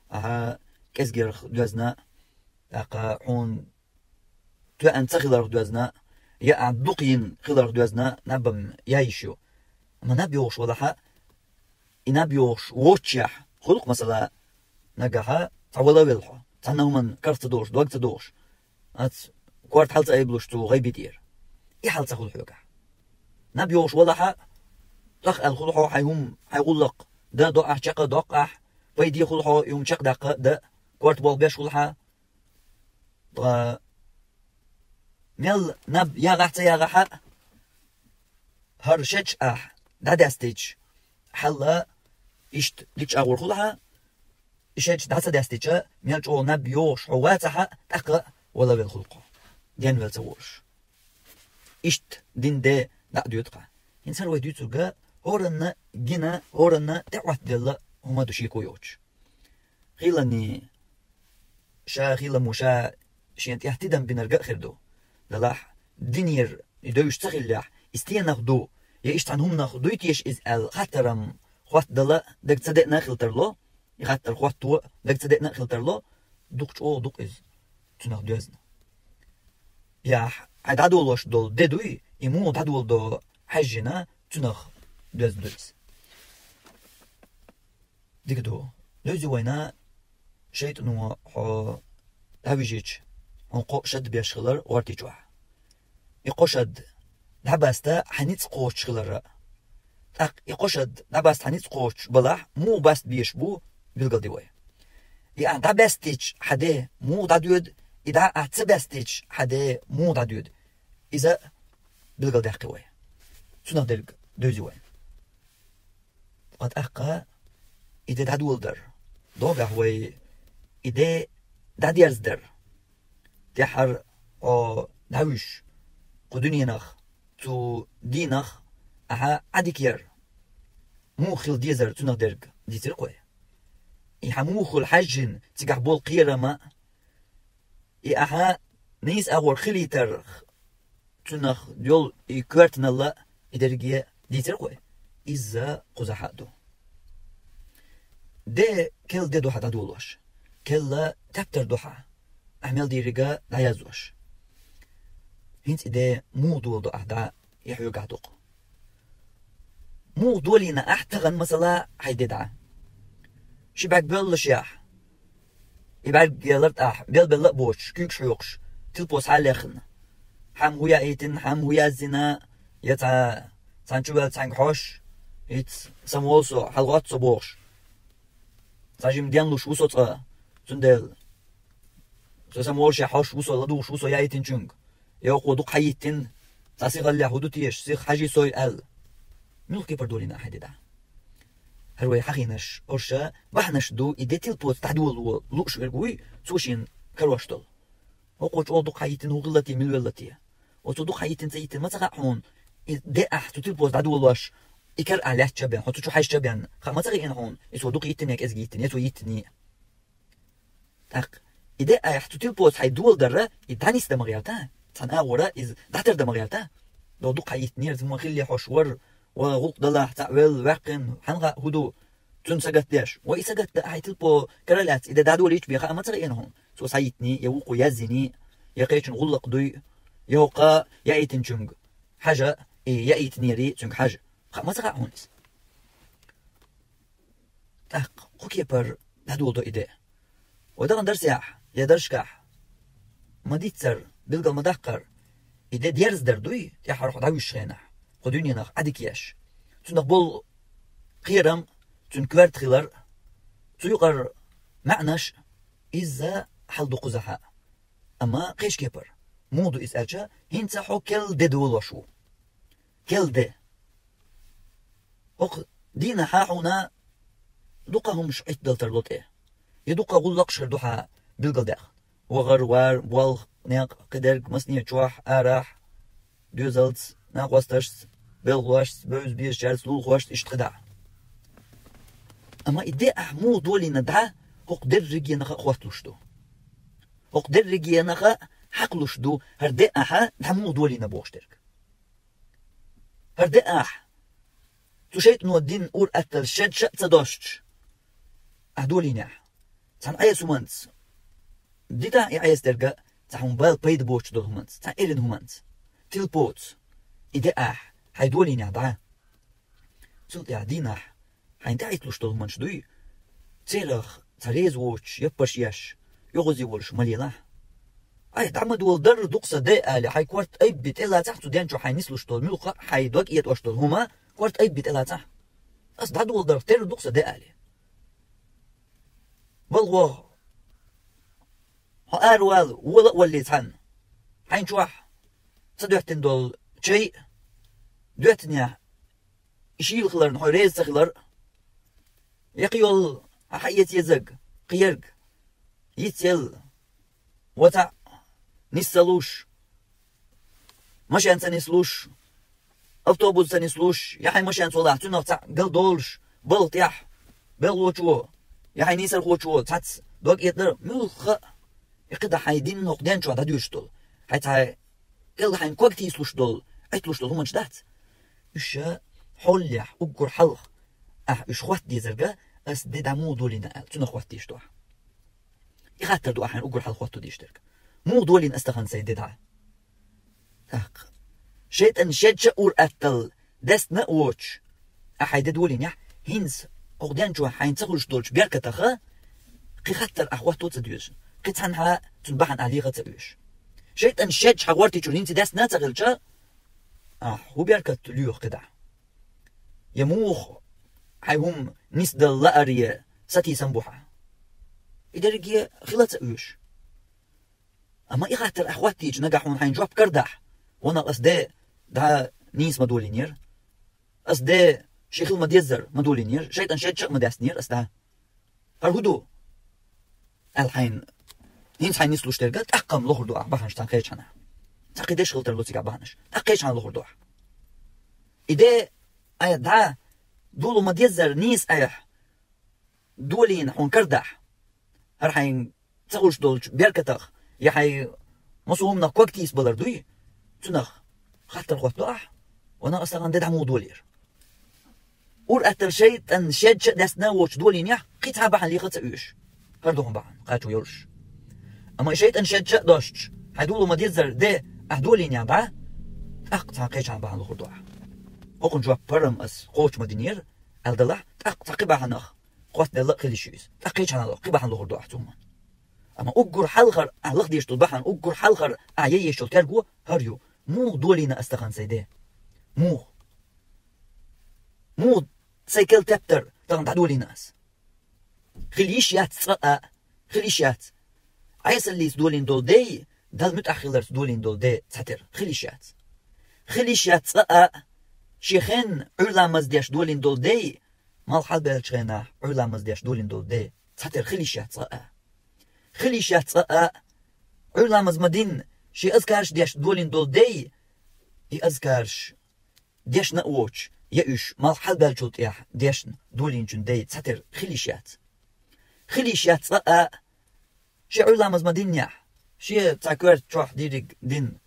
ахьа кӀезигерх доьзна, тӀаккха хьуна тоьъна ца хиларх доьзна, я ахь дукха йина хиларх доьзна, наб-м ян йиш ю. Амма наб йохуш валахь а, и наб йохуш воцучехь хуьлу-кх, масала, нагахь цхьа вала велла хьо, цхьанна хӀуманна карах ца долуш, дог ца дохуш, аца корта хьал ца айбалуш цу гӀайби тӀера. И хьал ца хуьлу хьоьгахь. Наб йохуш валахь а, тӀах аьлла хуьлу хьо хьайн хӀума, хьайн гӀуллакх дан доахь, чекх а доккху ахь, пайде хуьлу хьо и хӀума чекхдаккха дан, корта болх беш хуьлу хьан. Ткъа мел наб ягӀахь а, ца ягӀахь а, хӀара шедча ахь дӀадаьстича, хьалла иштта дикачу агӀор хуьлу хьан, и шедча дӀа ца даьстича, мел чӀогӀа наб йохуш хьо вацахь а, тӀаккха вала велла хуьлу-кх хьо, денвелла ца волуш. Иштта дина де дӀа а доьду-кх. ХӀинца хӀара вай дуьйцург хӀоранна гина, хӀоранна тӀеӀоттаделла хӀума ду шеко йоцуш. Хийланний ша хийла мо ша шена тӀехь тидам бинарг а хир ду. Делахь, динера и девзаш ца хиллехь, и стенах ду, я иштта цхьана хӀуманах дуй теша иза аьлла хаттар-м хоттадала дага ца деана а хила тарло, и хаттар хӀотто а дага ца деана а хила тарло, дукха чӀогӀа ду-кх иза цунах доьзна. Я хьайн дӀадолош долу де дуй, и муха дӀадоладо хьаьжжина, цунах доьзна ду иза. Дика ду. Дуьйцу вайна, шайтӀано хьо дӀавижича, хьуна кхо шад беш хилар гӀортий чохь. И кхо шад дӀабаста хьан ницкъ кхочуш хилар а. ТӀаккха и кхо шад дӀабаста хьан ницкъ кхочуш балахь, муха баста безаш бу, билгалде вай. И ахь дӀабаьстича хьан де муха дӀадоьду, и дӀа ахь ца баьстича хьан де муха дӀадоьду. Иза билгалдаьккхи вай. Цунах дерг дуьйцу вай. Ткъа тӀаккха и де дӀадоладар, догахь вай и де дӀадерзадар. ТӀеххьара хьо дӀавуьжуш, кху дуьненах, цу дийнах ахьа Ӏадика яр, муха хила дезар цунах дерг дийцира-кх вай. И хьан муха хуьлу хьаьжжина цигахь болу кхерам а, и ахьа нийса агӀор хилийтарх, цунах йолу и коьртанал а, и дерриге дийцира-кх вай. Иза кхузахь а ду. Де, керла де ду хьан дӀадолош. Керла тептар ду хьан, ахьа мел дийриг а дӀаязъеш. ХӀинца и де муха доладо ахьа дӀа, и хьоьгахь ду-кх. Муха долийна ахьа тахана, масала, хьайн де дӀа? Ши бӀаьрг боьллашехь, и бӀаьрг ялар тӀехь, бел-белла а боцуш, куьйгаш хьоькхуш, тилпо схьа а лехна, хьан-м хӀун яийтина, хьан-м хӀун язйина, я цхьа, цхьана чу ваьлла цхьаьнга хьош, хӀинца самаволу со, хьалагӀотту со бохуш, цхьа жима денлуш ву со цкъа, цундела со самаволушехь хьош ву со, ладугӀуш ву со яийтинчуьнга. Йоккхо дукха хьайийтина, цхьа сихаллехь хӀун ду теша, сиха хьажий сой аьлла. Муьлха кепара долийна ахьа де дӀа? ХӀара вай хьахийнарш, орша бахьанаш ду, и де тилпоца дӀадоло лууш верг вуй, цо шена карош долу. ХӀокхо чӀогӀа дукха хьайийтина, хӀун хилла те, мила велла те? Оцо дукха хьайийтина, ца йийтина ма ца хаьа хьуна, И де ахь цу тилпоза дӀадолош, и кара ахь лаьттача бен, хьо цу чу хьаьжча бен, хаа ма ца хиъна хьуна, и цо дукха йиттина я кӀезига йиттина, я цо йиттина. ТӀаккха и де ахь цу тилпоза хьай доладара, и дӀанисда ма гӀерта, цхьан агӀора иза дӀатарда ма гӀерта. Дов дукха хьайиттинера, ма хилле хьош вар, ва гӀуллакх далахь, цхьаъ велла, ваьккхина, хьанга хӀу ду, цунна сагатдеш. Ва и сагатда хьай тилпо кара лаьцна, и де дӀадолийча бен хаа ма ца хиъна хьуна. Цо схьайиттиний, я вукхо язйиний, я кхечун гӀуллакх дуй, я хӀокха яийтинчунга хьажа, и яийтинерий цунга хьажа. Хаа ма ца хаьа хьуна иза. ТӀаккха кху кепара дӀадоладо и де. Ва дахана дарсехь, я даршкахь, ма диццар, билгал ма даккхар, и де дерзадар дуй, тӀехьара хьо дӀавуьсучу хенахь, кху дуьненах Ӏадика еш. Цунах болу кхерам, цуьнан коьрта хилар, цу юкъара маьӀнаш, иза хьал ду кхузахьа. Амма кхечу кепара, муха ду иза аьлча, хӀинца хьо керла де долош ву. Керла де. ХӀокху дийнахьа хьуна дуккха хӀумаш Ӏиттадала тарло тӀе. И дуккха гӀуллакхаш хир ду хьан билгалдаьхна. ВахархӀ, вар, болх, некъ, кхидерг, массане чохь, арахь, доьзалца, накъосташца, белхалошца, бевза-безачаьрца, лулахошца, иштта кхидӀа. Амма и де ахь муха долийна дӀа, хӀокху дерригенах а хӀотталуш ду. ХӀокху дерригенах а хьакхалуш ду, хӀара де ахь дӀа муха долийна бохуш дерг. ХӀара де ахь, цу шайтӀано дина ур-атталла шедда ша а ца достуш, ахь долийнехь, цхьана Ӏеса хӀуманца, дитахь и Ӏеса дерг а, цхьа хӀума бала пайда боцуш долу хӀуманца, цхьа эрна хӀуманца, тилпоца, и де ахь, хьайн долийнехь дӀа. Цул тӀаьхьа дийнахь, хьайна тӀеӀитталуш долу хӀуманаш дуй, церах цхьа реза воцуш, яппарш еш, оьгӀазе волуш ма лелахь. Айхьа дӀа ма доладара дукха сан де, али, хьайн корта айбби тӀелацахь цу ден чу хьайн нислуш долу муьлхха а, хьайн дог этӀош долу хӀума корта айбби тӀелацахь. Ас дӀадоладарх терра дукха сан де, али. ВалгӀо, хьо аравала, вола а валлий цхьаьна. Хьайн чохь ца доьттина долу чай а, доьттинехь, и шийла хиларна хьо реза ца хилар а, я кхин йолу хьан хьаэца езарг, кхин ерг, йицъелла, ва цхьаъ, нис ца луш, машен ца нислуш, автобус ца нислуш, я хьайн машен цо лахь, цуьнах цхьаъ гал долуш, балха тӀехь, белхалочо, я хьайн нийсархочо, цхьацца дог этӀар а, муьлхха а, и кхидӀа хьайн динна хӀокху ден чохь дӀадоьдуш долу, хьайн цхьа кӀел хьайн ког тийсалуш долу, Ӏитталуш долу хӀуманаш дац. Уьш ша хьоллехь, уггар хьалха, ахь уьш хӀотта дезарг а, ас де дӀа муха долийна аьлла, цунах хӀотта дезаш ду ахь. И хаттар ду ахьа хьайна уггар хьалха хӀотто дезаш дерг. Муха долийна ас тахана сайн де дӀа? ТӀаккха. ШайтӀан шедда ша ур-атталла дастина а воцуш, ахь хьайн де долийнехь, хӀинца хӀокху ден чохь хьайна ца хуьлуш долчу беркатаха, кхин хаттар ахь хӀотто а ца дезаш, кхин цхьанхьа цуьнан бахьана ахь леха а ца оьшу. ШайтӀан шедда хьан гӀортичуьра хӀинца дастина а ца хилча, ахь хӀун беркат лоьху кхидӀа? Я муха хьайн хӀума нисдала лааре сатийсам бу хьан? И дерриге хила а ца оьшу. Амма и хаттар ахь хӀоттийча, нагахь хьуна хьайна жоп карадахь, ванах ас де дӀа нийса ма долийнера, ас де шен хила ма-деззара ма долийнера, шайтӀан шедда ша а ма даьстинера ас дӀа. ХӀара хӀун ду? Аьлла хьайна, хӀинца хьайна нислуш дерг а, тӀаккха-м лохур ду ахь бахьанаш цхьана кхечу хьанахь. Цхьа кхидерш хила тарло цигахь бахьанаш. ТӀаккха кхечу хьанахь лохур ду ахь. И де айхьа дӀа дола ма-деззара нийса айхьа долийна хьуна карадахь, хӀара хьайн ца хуьлуш долчу беркатах, я хьайн массо а хӀуманах ког тийсабалар дуй, цунах хаттар хӀотто ахь, ванах ас тахана де дӀа муха долийра? Ур-атталла шайтӀан шедда ша а даьстина а воцуш долийнехь, кхин цхьа бахьана леха а ца оьшу. ХӀара ду хьуна бахьана, кхачо йолуш. Амма шайтӀан шедда ша а достуш, хьайн дола ма-деззара де ахь долийнехь дӀа, тӀаккха цхьа кхечу хьанахь бахьана лохур ду ахь. ХӀокхунна жоп пурам ас кхочуш ма динера, аьлла далахь, тӀаккха цхьа кхин бахьанах хӀоттаделла а хила йиш ю иза. ТӀаккха кхечу хьанахь кхин бахьана лохур ду ахь цу хӀуманна. Амма уггар хьалхара ахь лаха дезаш долу бахьана, уггар хьалхара ахь ян езаш йолу терго хӀара ю: муха долийна ас тахана сайн де? Муха? Муха сайн керла тептар тахана дӀадолийна ас? Хила йиш яц цкъа а, хила йиш яц. Ӏесаллица долийна долу дей, Далла муьтӀахь хиларца долийна долу де цхьатера хила йиш яц. Хила йиш яц цкъа а, шен хенна Ӏуьйр ламаз деш долийна долу дей, малх хьалабеллачу хенахь Ӏуьйр ламаз деш долийна долу де цхьатера хила йиш яц цкъа а. Хила йиш яц цкъа а, Ӏуьйр ламаз ма-динна, шен азкарш деш долийна долу дей, и азкарш дешна а воцуш, я уьш малх хьалбаьллачул тӀехьа дешна долийначун дай цхьатера хила йиш яц. Хила йиш яц цкъа а, шен Ӏуьйра ламаз ма диннехь, шен цхьа коьрта чохь дийриг дина,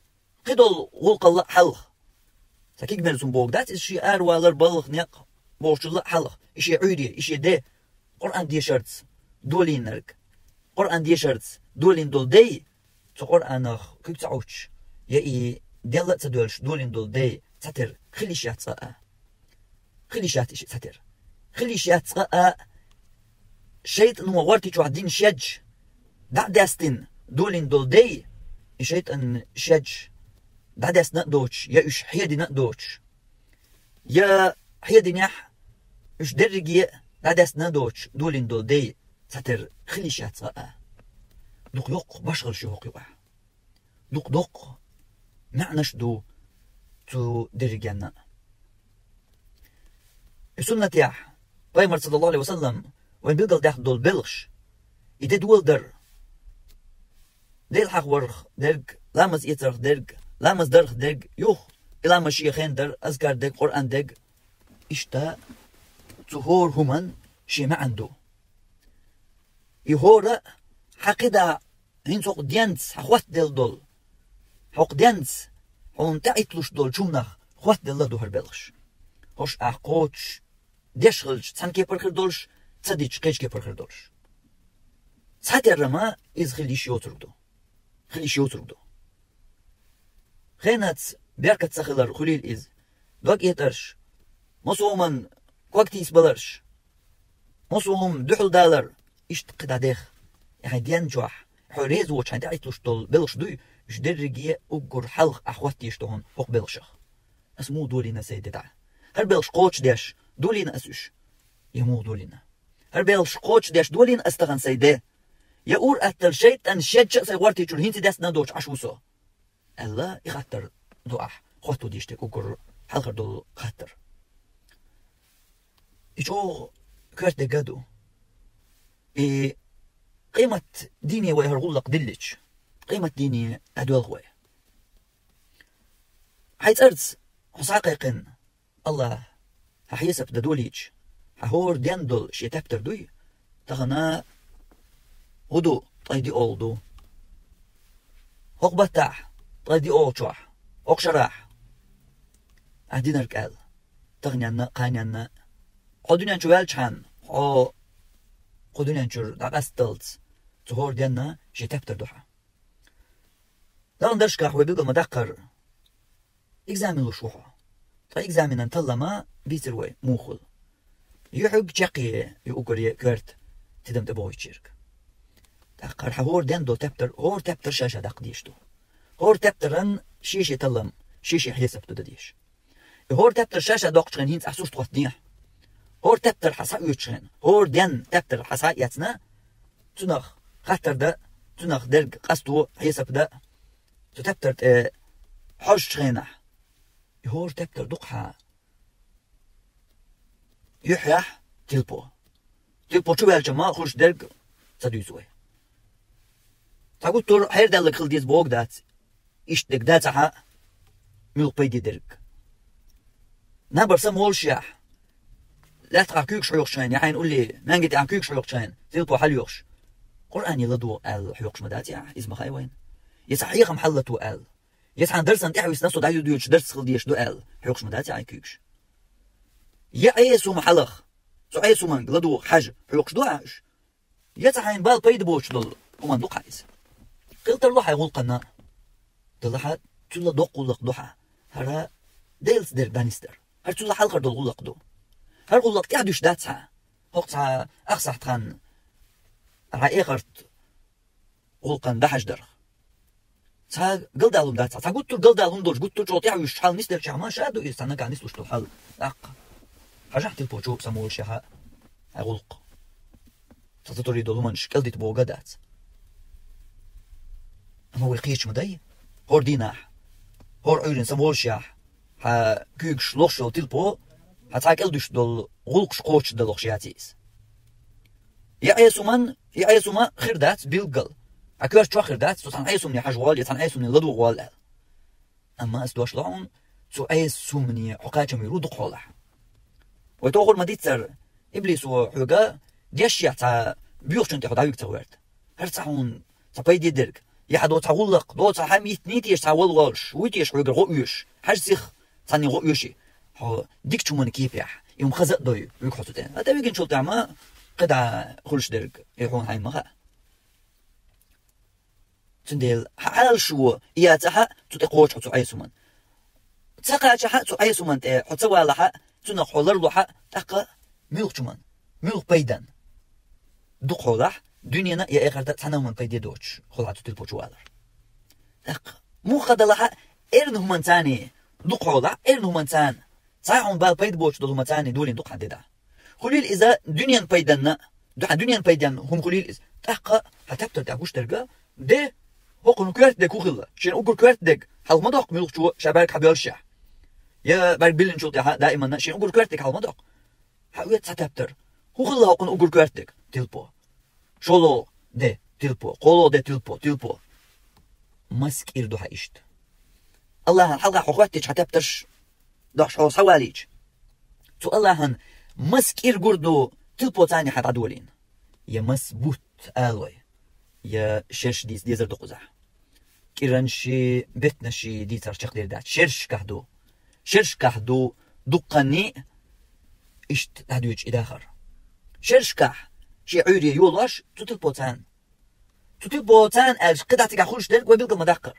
кхидолу гӀуллакхалла а хьалха. Цхьа кегамерза хӀума бохург дац иза, шен аравалар, балха некъ бохучулла а хьалха, и шен Ӏуьйре, и шен де Къуръан дешарца долийнарг, Къуръан дешарца долийна долу дай, цу Къуръанах куьг ца Ӏуттуш, я и денла а ца доьллуш долийна долу дай цхьатера хила йиш яц цкъа а. Хила йиш яц и шиъ цхьатера. Хила йиш яц цкъа а, шайтӀано гӀортий чохь дина шедаш дӀа а даьстина долийна долу дай, и шайтӀан шедаш дӀадаьстина а доцуш, я уьш хьедина а доцуш, я хьединехь, уьш дерриге а дӀадаьстина а доцуш долийна долу дай цхьатера хила йиш яц цкъа а. Дукха йоккха башхаллаш ю хӀокху юкъахь. Дукха доккха маьӀнаш ду цу дерригенна а. И суннатехь, Пайхамар, саллаллаху Ӏалайхи ва саллам, вайн билгалдаьккхина долу белхаш, и де доладар, Дела хьахаварх дерг, ламаз эцарх дерг, ламаз дарх дерг, юха и ламаз шен хенахь дар, азкар дерг, Къуръан дерг, иштта цу хӀора хӀуманна шен маьӀна ду. И хӀора а хьан кхидӀа хӀинца хӀокху денца хьан хоттаделла долу, хӀокху денца хьуна тӀеӀитталуш долчу хӀуманах хоттаделла а ду хӀара белхаш. ХӀорш ахь кхочуш деш хилча цхьана кепара хир долуш, ца дича кхечу кепара хир долуш. Цхьатерра ма иза хила йиш йоцург ду. Хила йиш йоцург ду. Хенаца беркат ца хилар хуьлийла иза. Дог этӀарш, массо а хӀуманна ког тийсабаларш, массо а хӀума дуьхьал далар, иштта кхидӀа дех. И хьайн ден чохь, хьо реза воцуш хьайн тӀеӀитталуш долу белхаш дуй, уьш дерриге а уггар хьалха ахь хоттаеш ду хьуна хӀокху белхашах. Ас муха долийна сайн де дӀа? ХӀара белхаш кхочушдеш долийна ас уьш? Я муха долийна? ХӀара белхаш кхочушдеш долийна ас тахана сайн де? Я ур-атталла шайтӀан шедаш а сайн гӀортий чуьра хӀинца даьстина а доцуш Ӏаш ву со? Аьлла, и хаттар ду ахь хӀотто дийшнарг, уггар хьалхара долу хаттар. И чӀогӀа коьрта дерг а ду. И къемат дийне вай хӀара гӀуллакх диллича, къемат дийне дӀадоьлху вай. Хьайн цӀарца хьо схьакхайкхина, АллахӀа хьан хьесап дан долийча, хьан хӀора денна долу шен тептар дуй, тахана хӀун ду, ткъе диъолгӀа ду. ХӀокху баттахь, ткъе диъолгӀачохь, хӀокху шарахь ахь динарг аьлла, таханенна а, кханенна а, хьо дуьнен чу ваьллачхьана, хьо кху дуьнен чуьра дӀакъасталц, цу хӀора денна шен тептар ду хьан. Далла даршкахь вай билгал ма-даккхара, экзамен луш ву хьо. Ткъа экзаменан таллама бийцира вай муха хуьлу. Ю хьоьга чекхъе, ю уггаре коьрта тидам тӀебохуьйтуш ерг. ТӀаккха хӀара хьан хӀора денна долу тептар, хӀора тептар ша-ша даккха дезаш ду. ХӀора тептаран шен-шен таллам, шен-шен хьесап ду дан дезаш. И хӀора тептар ша-ша доккхучу хенахь хӀинца ахь сурт хӀоттадехьа. ХӀора тептар хьан схьаоьцучу хенахь, хӀора денна тептар хьан схьа а эцна, цунах хаттар дан, цунах дерг къасто, хьесап дан, цу тептар тӀе хьожучу хенахь, и хӀора тептар ду-кх хьан юьххьехь тилпо. Тилпо чу ваьлча ма хуьлуш дерг ца дуьйцу вай. Цхьа гуттар а хьердаьлларг хила деза бохург дац, иштта дерг дац ахьа муьлха пайде дерг. Набар самаволушехь, лаьттахь куьйгаш хьоькхучу хенахь, я хьайна улле, маьнги тӀехь куьйгаш хьоькхучу хенахь, тилпо хьалайохуш, Къуръане ладогӀа аьлла хьоькхуш ма дац ахь, иза ма хаьа вайна. Я цхьа хьехам хьаллату аьлла. Я цхьана дарсан тӀехьа висна, со дӀайодуьйтуш дарс хила дезаш ду аьлла, хьоькхуш ма дац ахь и куьйгаш. Я Ӏеса хӀума хьалаха, цу Ӏеса хӀуманга ладогӀа хьажа, хьоькхуш ду ахь уьш. Я цхьа хьайна бала пайда боцуш долу хӀуманна ду-кх хьан иза. Хила тарло хьайн гӀуллакхана. Далла хьан цуьнан доккха гӀуллакх ду хьан. ХӀара Делаца дерг дӀанисдар. ХӀара цуьнан хьалхара долу гӀуллакх ду. ХӀара гӀуллакх тӀаьхьа дуьсуш дац хьан. ХӀокху цхьа ахсахь тхан хьан эхарт гӀуллакхана дӀахьаждарх. Цхьа галдала хӀума дац хьан. Цхьа гуттар а галдала хӀума долуш, гуттар а чӀогӀа тӀаьхьа вуьсуш хьал нисделчахь ма ша ду иза, цхьа нагахь нислуш долу хьал. ТӀаккха хьажахь тилпо чу самаволушехь хьайн гӀуллакх. Цхьа цатури долу хӀуманаш кӀелдита бохург а дац. Амма вай кхечу ма дай, хӀора дийнахь, хӀора Ӏуьйранна самаволушехь, хьан куьйгаш лохуш йолу тилпо, хьан цхьа кӀелдуьсуш долу гӀуллакхаш кхочушдан лохуш яц иза. Я Ӏеса хӀуманна, я Ӏеса хӀума хир дац билггал. Хьан коьрта чохь хир дац, со цхьана Ӏеса хӀумане хьажа гӀолла, я цхьана Ӏеса хӀумане ладогӀа гӀолла аьлла. Амма ас дош ло хьуна, цу Ӏеса хӀумане хьо кхачам вийр ву дукха хьолахь. Вай тохар ма диццара, иблисо хьоьга дешшехь цхьа боьхачун тӀе хьо дӀавига ца гӀерта. ХӀара цхьа хьуна цхьа пайде дерг, я хьан до цхьа гӀуллакх, до цхьа хӀама йитний теша цхьа вала волуш, вуй теша хьоьгара гӀо оьшуш, хьажа сиха цхьанне гӀо оьший, хьо дикачу хӀуманна кепехь, и хӀума хаза а дой, вуьгу хьо цу тӀе. ТӀе вигинчул тӀаьхьа ма кхидӀа хуьлуш дерг, и хьуна хьайна ма хаьа. Цундела хьан Ӏалашо и яцахь а, цу тӀе кхочу хьо цу Ӏеса хӀуманна. Ца кхачахь а цу Ӏеса хӀуманна тӀе хьо ца валахь а, цунах хьо ларлахь а, тӀаккха муьлхачу хӀуманна, муьлха пайданна? Дукха хьолахь, дуьненан а, я эхартан а цхьана а хӀуманна пайде доцуш хуьлу хьан цу тилпо чу валар. ТӀаккха муха далахь а, эрна хӀуманца, дукха хьолахь, эрна хӀуманца, цхьа а хьуна бала пайда боцуш долу хӀуманца долийна ду-кх хьан де дӀа. Хуьлийла иза дуьненан пайданна, ду-, хьан дуьненан пайданна хӀума хуьлийла иза. ТӀаккха хьан тептар тӀехь гуш дерг а, де, хӀокхуьнан коьрта дерг хӀун хилла? Шена уггар коьрта дерг хьалха ма доккху муьлххачо ша бӀаьрг хьабоьллушехь. Я бӀаьрг биллинчул тӀаьхьа даиманна шена уггар коьрта дерг хьалха ма доккху. Хьан оьцу цхьа тептар. ХӀун хилла хӀокхуьнан уггар коьрта дерг? Тилпо. ШолгӀа де, тилпо. КхоалгӀа де, тилпо, тилпо. Маса кӀира ду хьан иштта? АллахӀана хьалха хьо хӀоттийча хьан тептарш дохьуш хьо схьавалийча, цу АллахӀана маса кӀира гур ду тилпоца хьан дӀадолийна? Я маса бутт алой, я шераш дийца дезар ду кхузахь. КӀиранашший, беттанашший дийцарх чекхдер дац. Шерашкахь ду. Шерашкахь ду дуккханний иштта дӀадоьдуш и дахар. Шерашкахь шен Ӏуьйре йолош цу тилпоца. Цу тилпоца аьлча, кхидӀа цигахь хуьлуш дерг вай билгал ма даккхара.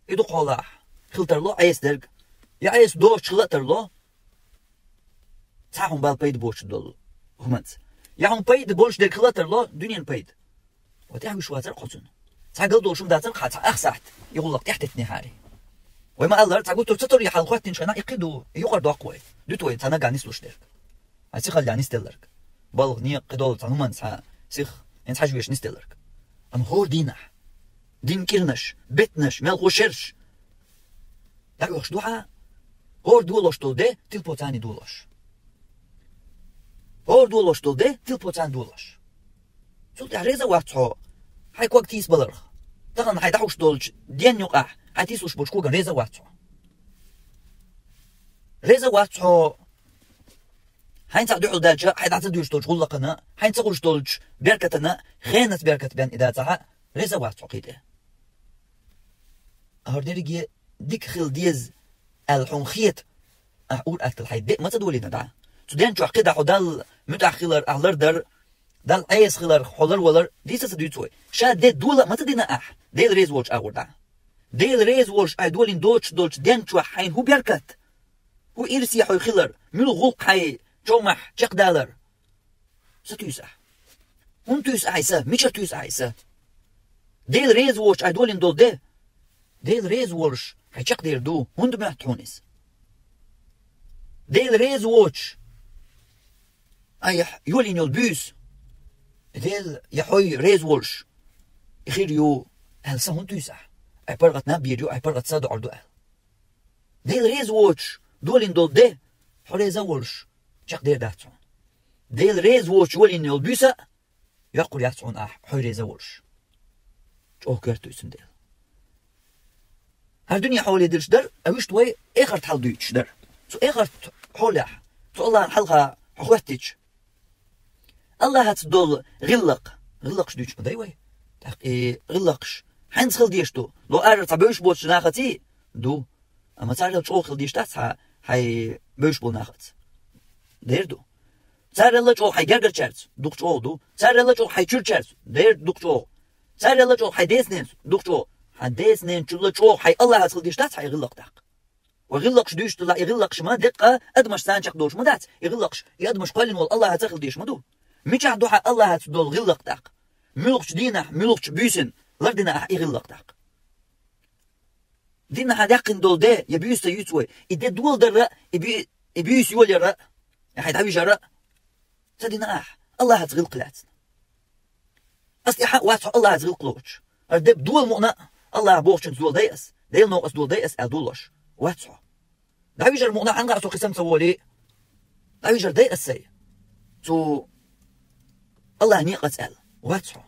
И дукха хьолахь хила тарло Ӏеса дерг. Я Ӏеса доцуш хила а тарло, цхьа а хьуна бала пайда боцуш долу хӀуманца. Я хьуна пайда болуш дерг хила а тарло, дуьненан пайда. Ва тӀаьхьа вуьш вацара кхо цунна. Цхьа гал долуш хӀума дацара кху цхьа ах сахьт, и гӀуллакх тӀехь теттинехьарий. Вай ма-аллара, цхьа гуттар ца тарло, хьалха хӀоттийначу хенахь и кхин ду, и юкъара доккху вай. Дуьту вай цхьа нагахь нислуш дерг. Хьан сиха хилла нислелларг. БалгӀа некъа кхидолу цхьа хӀуманца хьан сиха хӀинца хьажа веш нислелларг. Амма хӀора дийнахь дин кӀиранаш, беттанаш, мелхо шераш дӀаоьхуш ду хьан, хӀора долош долу де тилпоца долош. ХӀора долош долу де тилпоца долош. Цул тӀаьхьа реза а вац хьо хьайн ког тийсабаларх. Тахана хьайн дӀахьуш долчу денна юкъахь хьайн тийсалуш болчу когана реза а вац хьо. Реза а вац хьо хьайна цхьаъ дуьхьал даьлча, хьайн дӀа ца дуьйш долчу гӀуллакхана, хьайна ца хуьлуш долчу беркатана, хенан беркат бен и дацахь а, реза а вац хьо кхин тӀе. ХӀара дерриге дика хила деза аьлла хьуна хета, ахь ур-атталла хьайн де а ма ца долийна дӀа. Цу ден чохь кхидӀа хьо Далла муьтӀахь хилар, ахь лардар, Далла Ӏеса хилар, хьо ларвалар дийца а ца дуьйцу вай. Ша де дола а ма ца дина ахь, Дела реза волчу агӀор дӀа. Дела реза волуш ахь долийна доцуш долчу ден чохь хьайна хӀун беркат? ХӀун ирсе хьой хилар, муьлха гӀуллакх хьайн чомахь чекхдалар? Са туьйса ахь. ХӀунда туьйса ахь и са? Мичара туьйса ахь и са? Дела реза воцуш ахь долийна долу де, Дела реза волуш хьайн чекхдер ду. ХӀунда моьтту хьуна иза? Дела реза воцуш айхьа йолийна йолу буьйса, Дела я хьой реза волуш и хир ю аьлла, са хӀунда туьйса ахь? Айхьа паргӀат наб бийр ю, айхьа паргӀат са доӀур ду аьлла. Дела реза воцуш долийна долу де, хьо реза а волуш, чекхдер дац хьуна. Дела реза воцуш йолийна йолу буьйса а йоккхур яц хьуна ахь, хьой реза а волуш. ЧӀогӀа коьрта ду и цундела. ХӀара дуьне хьоле дирш дара, а вуьшта вай эхарт хьал дуьйцуш дара. Цу эхарт хьолехь, цу Аллахьан хьалха хьо хӀоьттича, Аллахьаца долу гӀиллакх, гӀиллакхаш дуьйцуш ма дай вай. ТӀаккха и гӀиллакхаш хьаьнца хила дезаш ду? Ло арара цхьа бевзаш боцучу нахаций? Ду. Амма царал чӀогӀа хила дезаш дац хьан хьайн бевзаш болу нахаца? Дера ду. Царал чӀогӀа хьайн гергарчаьрца? Дукха чӀогӀа ду. Царал чӀогӀа хьайн чуьрчаьрца? Дера дукха чӀогӀа. Царал чӀогӀа хьайн деца-ненаца? Дукха чӀогӀа. Хьан деца-неначул чӀогӀа хьайн Аллахьаца хила дезаш дац хьан и гӀиллакх тӀаккха? Вай гӀиллакхаш дуьйцуш делахь, и гӀиллакхаш ма деккъа адамашца чекхдолуш ма дац. И гӀиллакхаш и адамаш кхоьллина волу Аллахьаца хила дезаш ма ду. Мичахь ду хьан Аллахьаца долу гӀиллакх тӀаккха? Муьлхачу дийнахь, муьлхачу буьйсина лардина ахь и гӀиллакх тӀаккха? Дийнахь хьан даьккхина долу де я буьйса ца юьйцу вай, и де доладарра, и буь-, и буьйса йолаяра, и хьайн дӀавижара ца дина ахь Аллахьаца гӀиллакх лаьцна? Ас тӀаьхьа а вац хьо Аллахьаца гӀиллакх лоцуш. ХӀара де дола мукъана а, Аллахьа бохучуьнца дола дай ас, Делан новкъаца дола дай ас аьлла долош вац хьо. ДӀавижар мукъана а, хьан гӀа со кхин самца волий, дӀавижар дай ас сай? Цу Аллахьан некъаца аьлла вац хьо.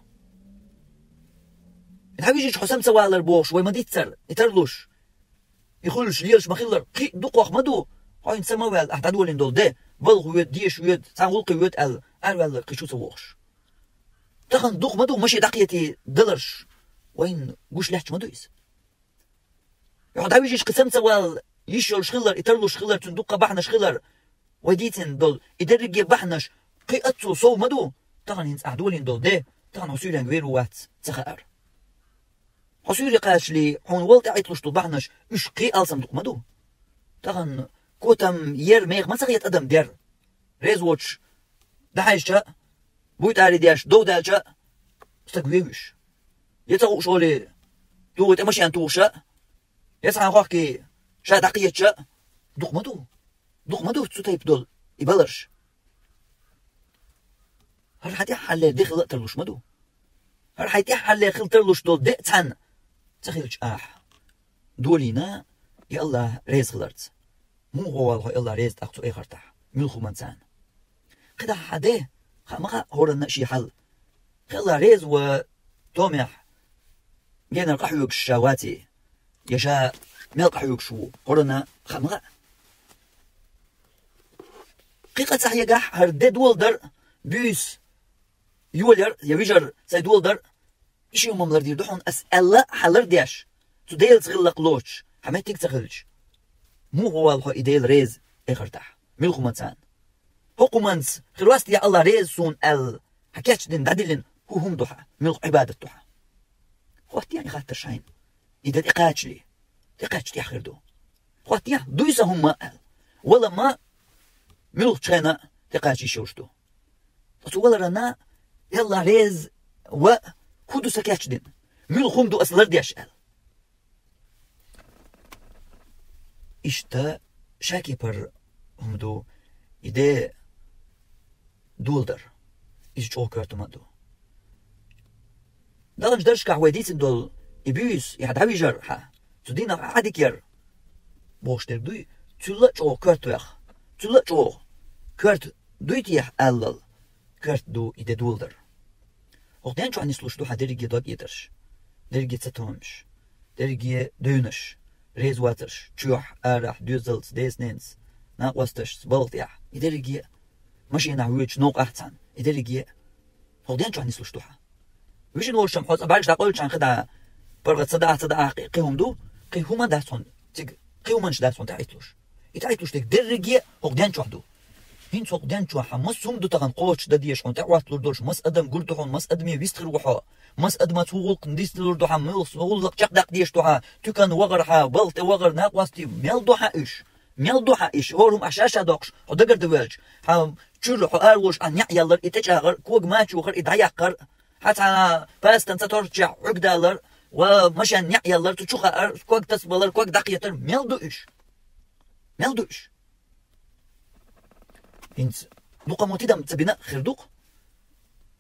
ДӀавижича хьо самца валар бохуш вай ма диццара, и тарлуш. и хуьлуш лелаш ма-хиллара, кхин а дукхох ма ду, хьо хӀинца ма ваьлла, ахь дӀадолийна долу де, балха воьду, деша воьду, цхьана гӀуллакхе воьду аьлла, араваьлларг кхин шу ца вохуш. Тахана дукха ма ду, машен дӀакхетий даларш, вайна гуш лаьтташ ма ду иза. Юха дӀавижиш кхин санна ца валла, йиш йолуш хилар, и тарлуш хилар, цуьнан дуккха бахьанаш хилар, вай дийцина долу, и дерриге бахьанаш кхин а цул сов ма ду, тахана хӀинца ахь долийна долу де, тахана хьо суьйренга вер ву вац ца хаар. Хьо суьйре кхачале, хьуна вала тӀеӀитталуш долу бахьанаш, уьш кхин а алсам дукха ма ду. Тахана котам ер меха ма ца хета адам дер. Реза воцуш, дӀахьаьжча а, буй тӀаре деш, дов даьлча а, стаг вевзаш. Я ца хууш олий, тугӀу тӀе машен тухуша, я цхьана хохкий ша дӀакхетча, дукха ма ду. Дукха ма ду цу тайпа долу и баларш. ХӀара хьан тӀаьххьарлера де хила а тарлуш ма ду. ХӀара хьайн тӀаьххьарлера хила тарлуш долу де а цхьаьна ца хилча ахь долийна, и Аллахь реза хиларца. Муха вала хьо Аллахь реза тӀаккха цу эхартахь? Муьлха хӀуманца? КхидӀа хьан де, хаа ма хаьа хӀоранна а шен хьал. Хьо Аллахь реза ван томехь генара къахьоьгуш ша ваций, я ша мел къахьоьгуш ву, хӀоранна хаа ма хаьа. Кхин къа ца хьегахь, хӀара де доладар, буьйса йолаяр я вижар сайн доладар, и ши хӀума лардийр ду хьуна ас аьлла, хьан лардеш, цу Делаца гӀиллакх лоцуш, хьан меттиг ца хилча. Муха вала хьо и Дела реза эхартахь? Муьлха хӀуманца? ХӀокху хӀуманца хир вац те Аллахь реза суна аьлла, хьан кечдина дӀадиллина хӀун хӀума ду хьан, муьлха Ӏибадат ду хьан? Хаттехьа и хаттар шайна. И де тӀекхачале, тӀекхаьчча тӀехь хир ду. Хаттехьа, дуй сан хӀумма аьлла. Вала ма, муьлххачу хенахь тӀекхача йиш йолуш ду. Ткъа цу валарана, Аллахь реза ван хӀун ду сан кечдина? Муьлха хӀума ду ас лардеш аьлла? Иштта шакепара хӀума ду и де доладар. Иза чӀогӀа коьрта хӀума а ду. Даханчу даршкахь вай дийцина долу и буьйса, и хьан дӀавижар хьан, цу дийнахь Ӏадика яр бохуш дерг дуй, цуьлла а чӀогӀа коьрта вех, цуьлла а чӀогӀа коьрта дуй те хьан аьллал, коьрта ду и де доладар. ХӀокху ден чохь нислуш ду хьан дерриге дог этӀарш, дерриге цатоьмаш, дерриге девнаш, реза вацарш, чоьхь, арахь, доьзалца, деза-ненаца, накъосташца, балха тӀехь, и дерриге а, машенахь воьдучу новкъахь цхьаьна, и дерриге а. ХӀокху ден чохь нислуш ду хьан. Вижина волуш-м хьо цкъа бӀаьргаш дӀакъевлчхьана кхидӀа, паргӀат ца дахь, ца дахь, кхин хӀума ду, кхин хӀума дац хьуна цига, кхин хӀуманаш дац хьуна тӀеӀитталуш. И тӀеӀитталуш дерг дерриге а хӀокху ден чохь ду. ХӀинца хӀокху ден чохь хьан маса хӀума ду тахана кхочушдан дезаш хьуна, тӀехӀотталур долуш, маса адам гур ду хьуна, маса адаме вистхир ву хьо, маса адамаца хӀун гӀуллакх дисталур ду хьан, муьлха гӀуллакх чекхдаккха дезаш ду хьан, туькан вахар хьан, балха тӀе вахар, накъостий, мел ду хьан уьш? Мел ду хьан уьш? ХӀора хӀума ахь ша-ша доккхуш, хьо дагардан воьлча, хьан чуьра хьо араволуш ахь неӀ яллар, и тӀечӀагӀар, кога мача вахар, и дӀаяккхар, хьан цхьана пастан ца торччехь Ӏуьрг далар ва машен неӀ яллар, цу чу хаар, ког тасабалар, ког дӀакхетар, мел ду уьш? Мел ду уьш? ХӀинца дукха мо тидам ца бина а хир ду-кх.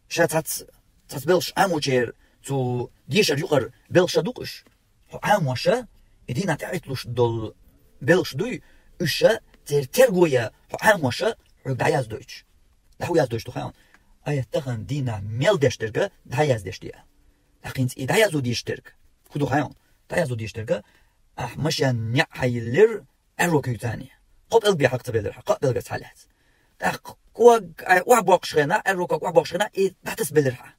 Ша цхьацца, цхьацца белхаш Ӏамочеран цу дешар юкъара белхаш а ду-кх уьш. Хьо Ӏамош а, и дийнахь тӀеӀитталуш долу белхаш дуй, уьш а, церан терго ян хьо Ӏамош а, хьоьга дӀаяздойтуш. ДӀа хӀун яздойтуш ду хаьий хьуна? Айхьа тахана дийнахь мел деш дерг а дӀаяздеш де. ТӀаккха хӀинца и дӀаязо дезаш дерг хӀун ду хаьий хьуна? ДӀаязо дезаш дерг а, ахь машен неӀ хьайиллира, аьрру куьйга царний. Кхо пӀелг бен хьакха ца белира хьан, кхаа пӀелгаца хьалаьцна. ТӀаккха ког, ай, охьабоккхуш хенахь, аьрру ког охьабоккхуш хенахь, и дӀатасабелира хьан.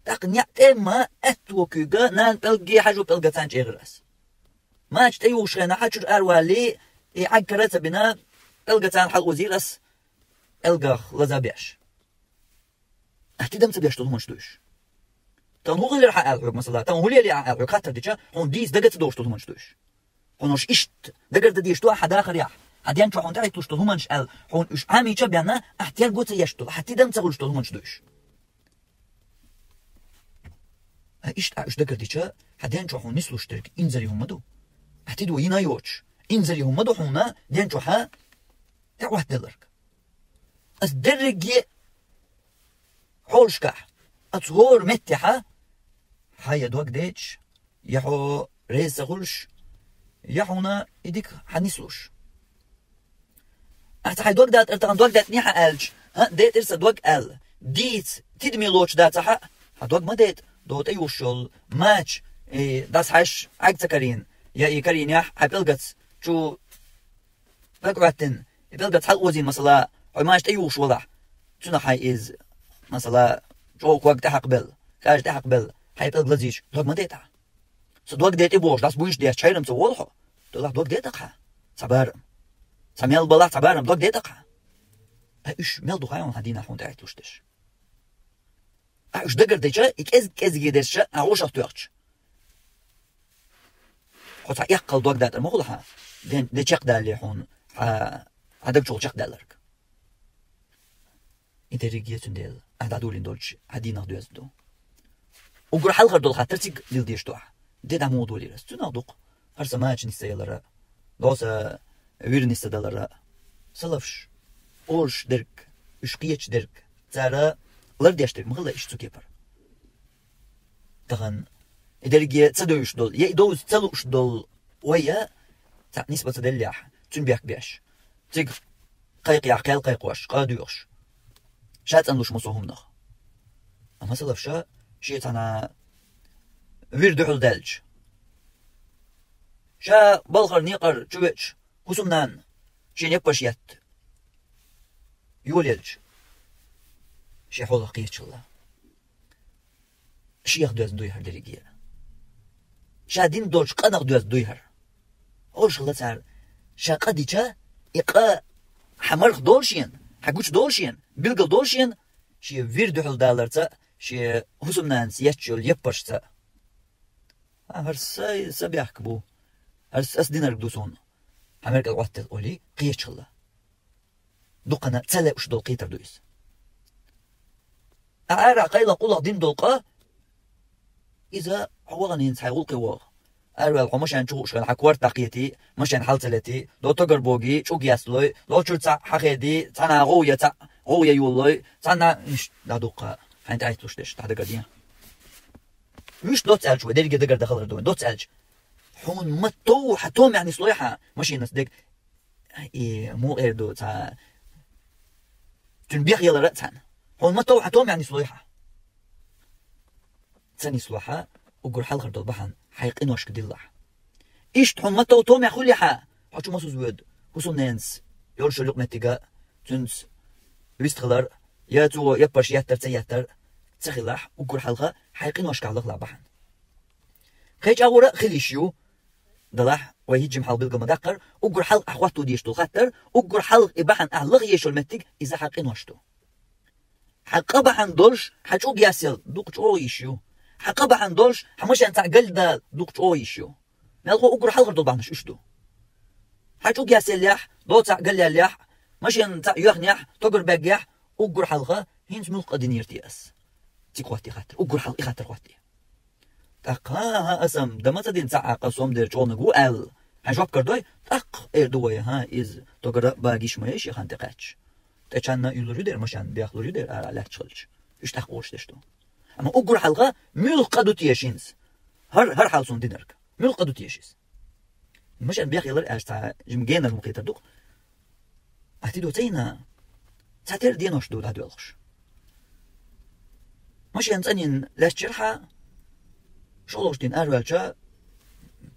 ТӀаккха неӀ тӀе ма аьтту куьйга, нана пӀелге, хьаьжо пӀелгаца чӀегӀира ас. Мача тӀеюхуш хенахь, хьан чуьра араваллий, и Ӏаг кара а ца бина, пӀелгаца хьалаозийра ас, пӀелгах лаза беш. Ахь тидам ца беш долу хӀуманаш ду уьш. Тахана хӀун хилира хьан аьлла хьоьга, масала, тахана хӀун лелий ахь аьлла хьоьга хаттар дича, хьуна дийца дага ца догӀуш долу хӀуманаш ду уьш. Хьуна уьш иштта дагардан дезаш ду ахь хьан дахарехь, хьан ден чохь хьуна тӀеӀитталуш долу хӀуманаш аьлла, хьуна уьш Ӏамийча а бенна, ахь терго ца еш долу, ахь тидам ца хуьлуш долу хӀуманаш ду уьш. Ткъа иштта ахь уьш дагардан дича, хьан ден чохь хьуна нислуш дерг инзаре хӀума ма ду. Ахь тидам йина йоцуш, инзаре хӀума ма ду хьуна ден чохь тӀеӀоттаделларг. Ас дерриге а хьолашкахь, ас хӀора меттехь, хьан я дог дечаш, я хьо реза ца хуьлуш, я хьуна и дика хьан нислуш. Ас хьайн дог датӀара тахана дог детӀний хьан аьлча, хӀаъ, детӀира сан дог аьлла, дийца тидаме лоцуш дацахь а, хьан дог ма детӀа, догӀу тӀеюхуш йолу мача, и дӀасахьаьжча Ӏаг ца карийна, Я и карийнехь хьайн пӀелгаца чу пӀелг Ӏоьттина, и пӀелгаца хьалаозийна, масала, хьо маша тӀеюхуш валахь, цунах хьайн иза, масала, чӀогӀа ког тӀехьакхабелла, кӀажа тӀехьакхабелла, хьайн пӀелг лазийча, дог ма де тӀаккха. Со дог де тӀе бохуш, дӀаса буйнаш деш, чхьайрам ца волу хьо, делахь дог де тӀаккха. Цхьа барам. Цхьа мел балахь, цхьа барам, дог де тӀаккха. Ткъа уьш мел ду хьуна хьан дийнахь хьуна тӀехӀитталуш дерш? Ткъа уьш дагардича, и кӀезиг-кӀезиге дерш а вовшах тоьхча, хьо цхьа эккхал дог датӀар ма хуьлу хьан, де, де чекхдалале хьуна, хьан, хьан даг чухула чекхдаьлларг. И дерриге цундела, ахь дӀадолийна долчу хьан дийнах доьзна ду. Уггар хьалхара долу хаттар цига лила дезаш ду ахь. Де дӀа муха долийра ас? Цунах ду-кх хӀара сан мача нисса ялара, доса вир нисса далара. Салафаш, олуш дерг, уьш кхеташ дерг, цара лардеш дерг ма хилла иштта цу кепара. Тахана и дерриге ца девзаш долу, я и довза ца лууш долу вай я цхьаъ нисбан ца деллехь, цуьнан бехк беш, цига кхайкхехь кхел кхайкхош, къа а доьхуш, ша цӀанлуш ма со хӀуманах. Амма салафаша шен цхьана вир дуьхьал даьлча, ша балхара некъара чу веача, хӀусамнана шен яппарш етта йолаелча, шен хьолах кхеташ хилла. Шех доьзна дуй хӀара дерриге а. Ша дина долчу къинах доьзна дуй хӀара. Олуш хилла цара, ша къа дича, и къа хьан марха долу шена, хьан гучу долу шена, билггал долу шена, шен вир дуьхьал даларца, шен хӀусамнанас етташ йолу яппаршца. А, хӀара са, са бехк бу. ХӀара ас динарг ду суна. Хьан мер кӀел Ӏоттал олий, кхеташ хилла. Дукхана ца лууш долу кхетар ду иза. Ахьа арахь къайлаха къулах дина долу къа, иза хьо вахана хӀинца хьайн гӀуллакхе ваха. Араваьлла хьо машен чу хууш хилла, хьан корта дӀакхетий, машен хьал ца летий, до тагар богий, чӀуг ясталой, до чуьра цхьаъ хьахедий, цхьана гӀовгӀа я цхьаъ, гӀовгӀа я йолалой, цхьана иштта дӀадуккха, хьайна тӀехӀитталуш дерш, дӀадагарден. Вуьш доцца аьлча вай, дерриге дагардан хилар ду вайн, доцца аьлча. Хьуна ма тов, хьан томехь нислой хьан машинас дерг. И муха эр ду, цхьа, цуьнан бех ялара а цхьаьна. Хьуна ма тов, хьан томехь нислой хьан. Ца нисло хьан, уггар хьалхара долу бахьана хьайн къиношка диллахь. Иштта хьуна ма тов, томехь хуьлий хьан, хьо чу ма суза воьду, хӀусамненас йолуш йолу юкъаметтига, цуьнца вистхилар, я цо яппарш еттар, ца еттар, ца хилахь, уггар хьалха хьайн къиношкахь лахалахь бахьана. Кхечу агӀора а хила йиш ю. Делахь, вай хӀинца жима хьалха билгал ма-даккхара, уггар хьалха ахь хӀотто дезаш долу хаттар, уггар хьалха и бахьана ахь лаха езаш йолу меттиг, иза хьан къинош ду. Хьан къа бахьана долуш, хьан чӀуг ясъяла дукха чӀогӀа йиш ю. Хьан къа бахьана долуш, хьан машен цхьаъ галдала дукха чӀогӀа йиш ю. Мелхо уггар хьалхара долу бахьанаш уьш ду. Хьан чӀуг ясъеллехь, до цхьаъ галъяьллехь, машен цхьаъ йоьхнехь, тогар баьггехь, уггар хьалха, хӀинца муьлха къа динера те ас? Цига хӀоттий хаттар, уггар хьалха и хаттар хӀоттий. ТӀаккха, хӀан, хӀан, аса-м дан ма ца дина цхьа а къа, со-м дера чӀогӀаниг ву аьлла, хьайн жоп кара дой, тӀаккха эр ду вай, хӀан, иза тогара багиш ма яй шен хан тӀекхаьчча. ТӀе чанна а юьллур ю дера, машен бехлур ю дера, ара лаьтташ хилча. Уьш тӀаккха олуш деш ду. Амма уггар хьалха, муьлха къа ду теша хӀинца? ХӀара, хӀара хьал суна динарг. Муьлха къа ду теша иза? Машен бех ялар аьлча цхьа жима генар ма кхетар ду-кх. Ахь тидо ца йина, цхьатерра денош ду дӀадоьлхуш. Машен цӀанйина лаьтташ яра хьан, шолгӀачу дийнахь араваьлча,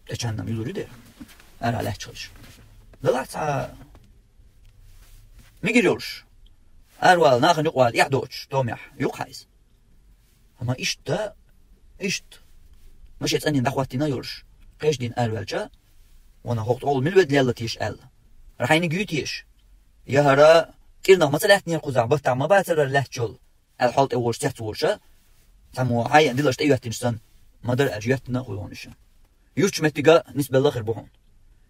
тӀе чанна-м юьллур ю дера, ара лаьтташ хилча. Делахь цхьа мигир йолуш, аравала, нахана юкъавала эхь доцуш, томехь, ю-кх хьан иза. Амма иштта, иштта, машен цӀанйина дӀахӀоттийна йолуш, кхечу дийнахь араваьлча, ванах, хӀокху тӀехула мила ведда лелла теша аьлла. ХӀара хьайниг юй теша? Я хӀара кӀирнах ма ца лаьттинера кхузахь, баттахь ма бацара хӀара лаьтташ йолу, аьлла хьол тӀе волуш, цец волуш а, цхьаммо хьайн диларш тӀейоьттинчу санна, ма-дарра аьлча, йоьттина а хуьлу хьуна уьш. Юьртачу меттига нисбелла а хир бу хьуна.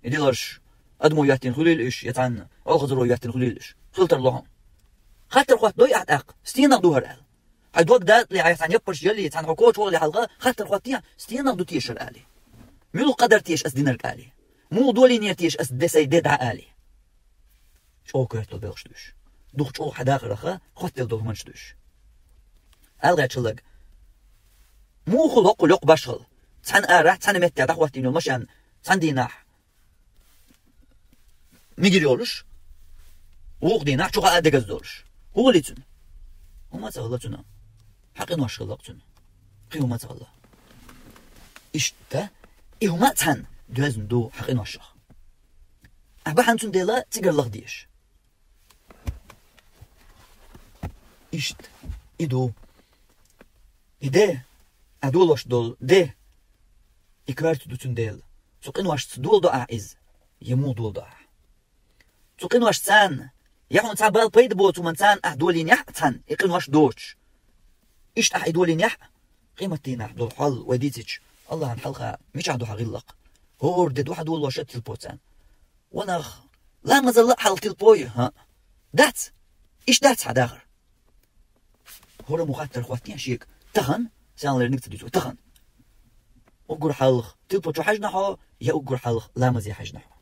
И диларш адамо йоьттина хуьлийла уьш, я цхьана олхазаро йоьттина хуьлийла уьш. Хила тарло хьуна. Хаттар хӀоттадой ахь тӀаккха, стенах ду хӀара аьлла. Хьайн дог датӀале, хьайн цхьана яппарш яле, цхьана хьо коча вахале хьалха, хаттар хӀоттийна, стенах ду теша хӀара алий? Муьлха къа дара теша ас динарг алий? Муха долийнера теша ас де сайн де дӀа алий? ЧӀогӀа коьртал белхаш ду уьш. Дукха чӀогӀа хьан дахарах хӀоттаделла долу хӀуманаш ду уьш. Ала гӀерташ хилларг, муха локху локху башхал, цхьана арахь, цхьана меттехь дӀахӀоттийна йолу машен, цхьана дийнахь мигир йолуш, вукху дийнахь чу хаа дегаза долуш. ХӀун хили цуьнан? ХӀума а ца хилла цуьнан. Хьан къинош хилла-кх цуьнан. Кхин хӀума а ца хилла. Иштта, и хӀума а цхьаьна, доьзна ду хьан къиношах. Ахь бахьана цундела цигара лаха дезаш. Иштта, и ду. И де, ахь долош долу де, и коьрта ду цундела. Цу къиношца доладо ахь иза, я муха доладо ахь? Цу къиношца, я хьуна цхьа бала пайда боцу хӀуманца ахь долийнехь а цхьаьна, и къинош доцуш. Иштта ахь и долийнехь а, къематдийнахь долу хьол вай дийцича, Аллахьан хьалха мичахь ду хьан гӀиллакх? ХӀора де ду хьан долош а тилпо царна. Ванах, ламазалла а хьалха тилпо ю, хӀаъ? Дац? Иштта дац хьан дахар? ХӀора муха хаттар хӀоттийна шега? Тахана, сенна лерниг ца дуьйцу, тахана. Уггар хьалха тилпо чу хьаьжна хьо, я уггар хьалха ламазе хьаьжна хьо?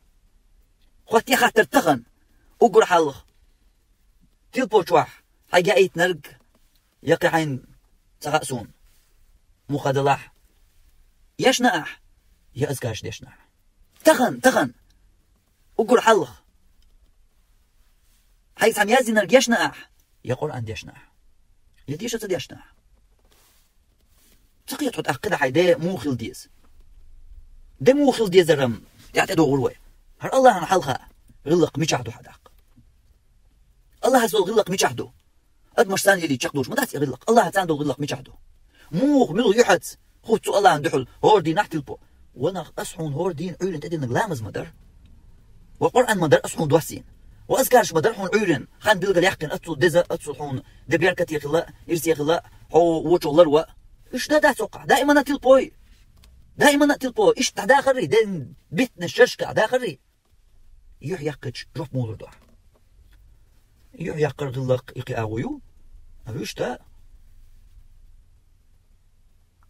ХӀоттае хаттар тахана. Уггар хьалха тилпо чохь хьайга яийтинарг, я кхин хьайна ца хаьа суна, муха делахь, ешна ахь, я азкараш дешна ахь? Тахана, тахана. Уггар хьалха. Хьайга цхьамма яздинарг ешна ахь, я Къуръан дешна ахь, я деша ца дешна ахь? Ца кхета хьо тӀаккха кхидӀа хьайн де муха хила деза? Де муха хила дезаран тӀаьхьа тӀедогӀур вай. ХӀара Аллахьан хьалха гӀиллакх мичахь ду хьан даккха? Аллахьаца долу гӀиллакх мичахь ду? Адамаш царна елий чекхдолуш ма дац и гӀиллакх. Аллахьаца царна долу гӀиллакх мичахь ду? Муха, муьлха юьхьац хӀутту цу Аллахьана дуьхьал хӀора дийнахь тилпо? Ванах, ас хьуна хӀора дийна Ӏуьйрана тӀедиллинарг ламаз ма дара. Ва Къуръан ма дара ас хьуна доссийна. Ва азкараш ма дара хьуна Ӏуьйрана, хан билггал яьккхина, аццул деза, аццул хьуна де беркате хилла, ирсе хилла, хьо вочух лар ва. Уьш дан дац хӀокхахь. Даимана тилпой. Даимана тилпо. Иштта дӀадахарий, ден битнаш шершка дӀадахарий? Юьхь яьккхича жоп муха лур ду ахь? Юьхь яккхар гӀиллакх и кхин агӀо ю. Вуьшта,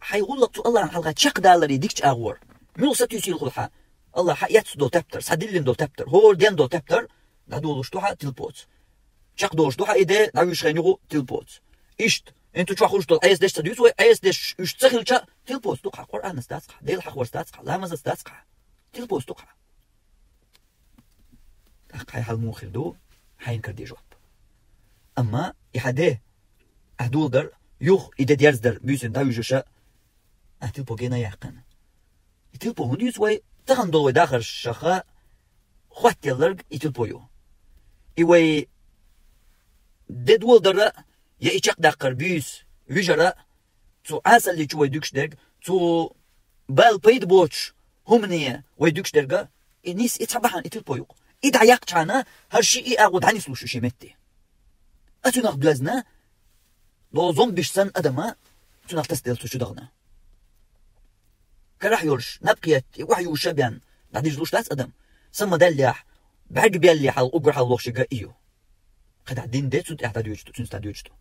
хьайн гӀуллакх цу Аллахьан хьалха чекхдаларе дикачу агӀор. Муьлха сатуьйсийла хуьлу хьан? Аллахьа эцна долу тептар, схьадиллина долу тептар, хӀора денна долу тептар дӀадолуш ду хьан тилпоца. Чекхдолуш ду хьан и де дӀавуьжуш хенахь тилпоца. Иштта, хӀинца чохь хуьлуш долу Ӏеса деш ца дуьйцу вай, Ӏеса деш уьш ца хилча, тилпоца ду-кх хьан, Къуръанца дац-кх хьан, Дела хьахорца дац-кх хьан, ламазаца дац-кх хьан. Тилпоца ду-кх хьан. ТӀаккха хьайн хьал муха хир ду, хьайна караде жоп. Амма и хьан де, ахь доладар, юха и де дерзадар буьйсанна дӀавуьжуша, ахь тилпо гена яьккхина. И тилпо хӀунда юьйцу вай? Тахана долу вай дахаршаха хӀоттаелларг и тилпо ю. И вай де доладара, я и чекхдаккхар буьйса вижара, цу Ӏесалличу вай дуьгуш дерг, цу бала пайда боцуш хӀумане вай дуьгуш дерга, и нис и цхьа бахьана и тилпо ю-кх. И дӀаяккхачхьана, хӀара ши и агӀо дӀанислуш ю шен метте. А цуьнах доьзна, ло зомбиш санна адама цуьнах тасаделла цу чу дахана. Карахь йолуш, наб кхетта, и охьаюша бен, дӀадижлуш дац адам. Самадаллехь, бӀаьрг беллехь хьалха, уггар хьалха лохшига и ю. КхидӀа дин де цунна тӀехь дӀадоьдуш ду, цуьнца дӀадоьдуш ду.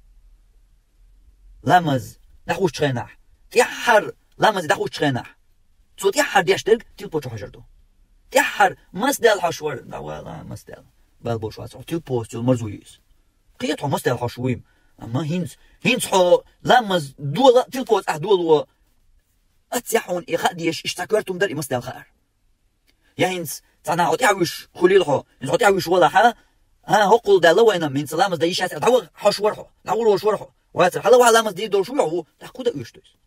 Ламаз дӀахӀуттучу хенахь, тӀаьххьара ламазе дӀахӀуттучу хенахь, цо тӀаьххьара деш дерг тилпо чу хьажар ду. ТӀаьххьара маса даьлла хьожуш вара, дӀавала, маса даьлла. Бала болуш вац хьо, тилпоца йолу марзо ю иза. Кхета хьо маса даьлла хьожуш вуй-м. Амма хӀинца, хӀинца хьо ламаз дола, тилпоца ахь доло, аццехь хьуна и хаа дезаш, иштта цхьа коьрта хӀума дара и маса даьлла хаар. Я хӀинца цхьана хьо тӀаьхьа вуьш хуьлийла хьо, хӀинца хьо тӀаьхьа вуьш валахьа, а, хӀоккхул даьлла вайна, хӀинца ламаз дан йиш яц, дӀаваха хьожуш вара хьо, дӀагӀур волуш вара хьо. Вацара, хьала ваха ламаз дийр долуш ву хьо, ву, тӀаккха хӀун дан оьшу ду иза?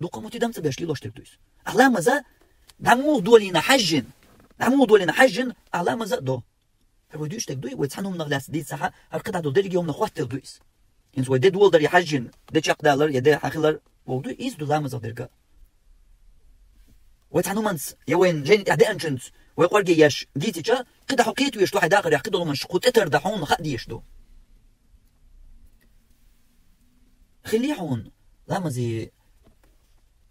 Дукха мутидам ца беш лелош дерг ду иза. Ахь ламаза дӀа муха долийна хьаьжжина, дӀа муха долийна хьаьжжина, ахь ламаза а до. ХӀара вай дуьйцуш дерг дуй, вай цхьана хӀуманах лаьцна дийцахьа, хӀара кхидӀа долу дерриге хӀуманах хӀоттаделла ду иза. ХӀинца вай де доладар я хьаьжжина, де чекхдалар я де хьан хилар боху ду, иза ду ламазах дерга. Вай цхьана хӀуманца, я вайн жайна тӀехь деанчуьнца, вай къорге еш дийцича, кхидӀа хьо кхетавеш ду хьайн дахарехь, кхидолу хӀуманаш кху тӀетарда хьуна хаа дезаш ду. Хиллий хьуна, ламазе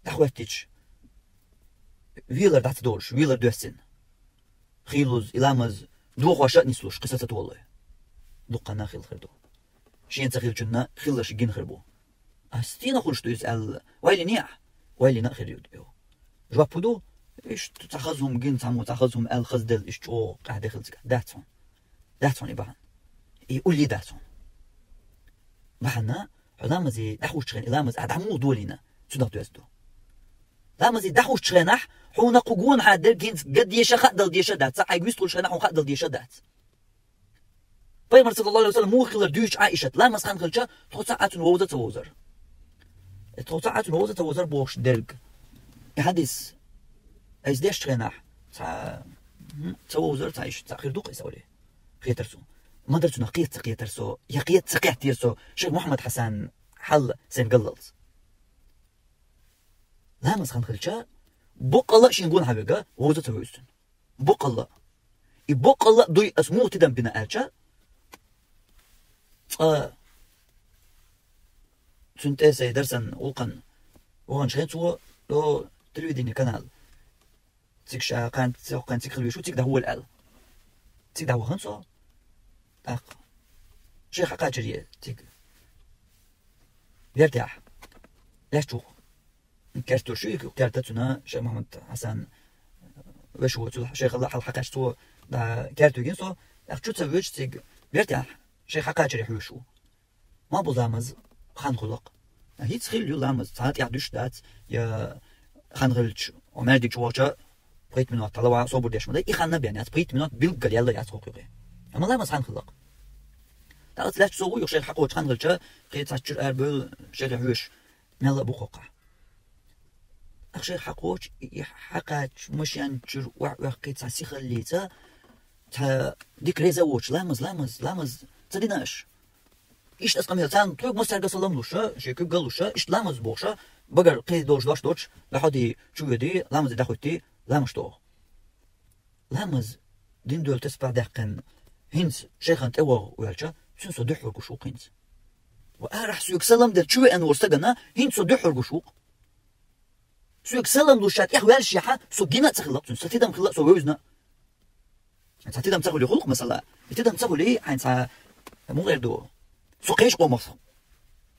дӀахӀоьттича, велар дӀа ца долуш, велар доьссина. Хийлаза и ламаз дохош а нислуш, кхин са ца толлой. Дуккха нах хилла хир ду. Шен ца хиллачунна хилларш гина хир бу. Ас стенах хуьлуш ду иза аьлла, вайлине ахь? Вайлина а хир ю. Жоп хӀун ду? Иштта цхьа хаза хӀума гина, цхьаммо цхьа хаза хӀума аьлла, хаза делла, иштта чӀогӀа къаьхьа де хилла цигахь. Дац хьуна. Дац хьуна. Дац хьуна и бахьана. Хьо ламазе дӀахӀуттучу хенахь, и ламаз ахь дӀа муха долийна, цунах доьзна ду. Ламазе дӀахӀуттучу хенахь, хьуна кху гонахьа дерг хӀинца ган деша, хаа дала деша дац, цхьа хьайга вистхуьлуш хенахь, хьуна хаа дала деша дац. Пайхамар, саллаллаху алейхи ва саллям, муха хилар дуьйцу Ӏаишат, ламаз хан хилча, тхо цхьа а цунна вовза а ца вовзар. Э, тхо цхьа а цунна вовза а ца вовзар бохуш дерг. И хьадис, Айса деш хенахь, цхьа, м, ца вовзар, цхьа иштта, цхьа хир ду-кх айса олий. Хетар цунах. Ма-дарра цунах кхета ца кхетар со, я кхета ца кхеттера со, шайх Мухьаммад Хьасан хьал сайна галлалц. Ламаз хан хилча, боккъалла а шен гонахьа верг вовза ца вевза цунна. Боккъалла. И боккъалла а дуй ас муха тидам бина аьлча, цкъа цуьнан тӀе сай дарсан гӀуллакхана ваханчу хенахь цо до телевидение канал. Цига ша кхаьнца, кхаьнца цига хила везаш ву, цига дӀахьо аьлла. Цига дӀавахана со. ТӀаккха шайх хьакхачаре цига вертехь, лаьтташ ву-кх. Керта йолуш ю и керта, цуьнан шайх Мухьаммад Хьасан вешан ву, цу шайхалла хьалха хьакхаьчча цо, да, керта вигина со. ТӀаккха чу ца воьдуш цига вертехь, шайх хьакхачаре хьоьжуш ву. Ма бу ламаз хан хуьлу-кх. ХӀинца хилла ю ламаз, цхьа тӀехь дуьсуш дац, я хан хилча, хьо маьждиг чу вахча, пхийтта минот талава собар деш ма дай, и хан а бен яц, пхийтта минот билггал яьлла яц хӀокху юкъе. Амма ламаз хан хилла-кх. ТӀаккха лаьтташ со ву, юха шайх хьакхочу хан хилча, кхин цхьацца чуьра арабевлла, шайхе хьоьжуш, мелла а бу хӀокхахь. Ахь шайх хьакхочу, и хьакхача машен чуьра охьаоьхкий цхьа сихаллица, цхьа дика реза а воцуш, ламаз, ламаз, ламаз ца дина аша. Иштта аса къамел, царна тхоьга массаьрга салам луша, шен куьг галлуша, иштта ламаз бохуша, багара кхин долуш дош доцуш, дӀахьоьдий, чу воьдий, ламазе дӀахӀоьттий, ламаз доху. Ламаз дина доьлла тасбихь даьккхина, хӀинца шайхана тӀе ваха воьлча, цуьнан со дуьххьара гуш ву-кх хӀинца. Ва арахь соьга салам делла чу веана волу стагана, хӀинца со дуьххьара гуш ву-кх. Соьга салам луш ша тӀехваьллашехьа, со гина а ца хилла-кх цуьнца, сан тидам хилла а со вевзина. Сан тидам ца хуьлий хуьлу-кх, масала. И тидам ца хуьлий, хьайн цхьа муха эр ду? Со кхечу къомах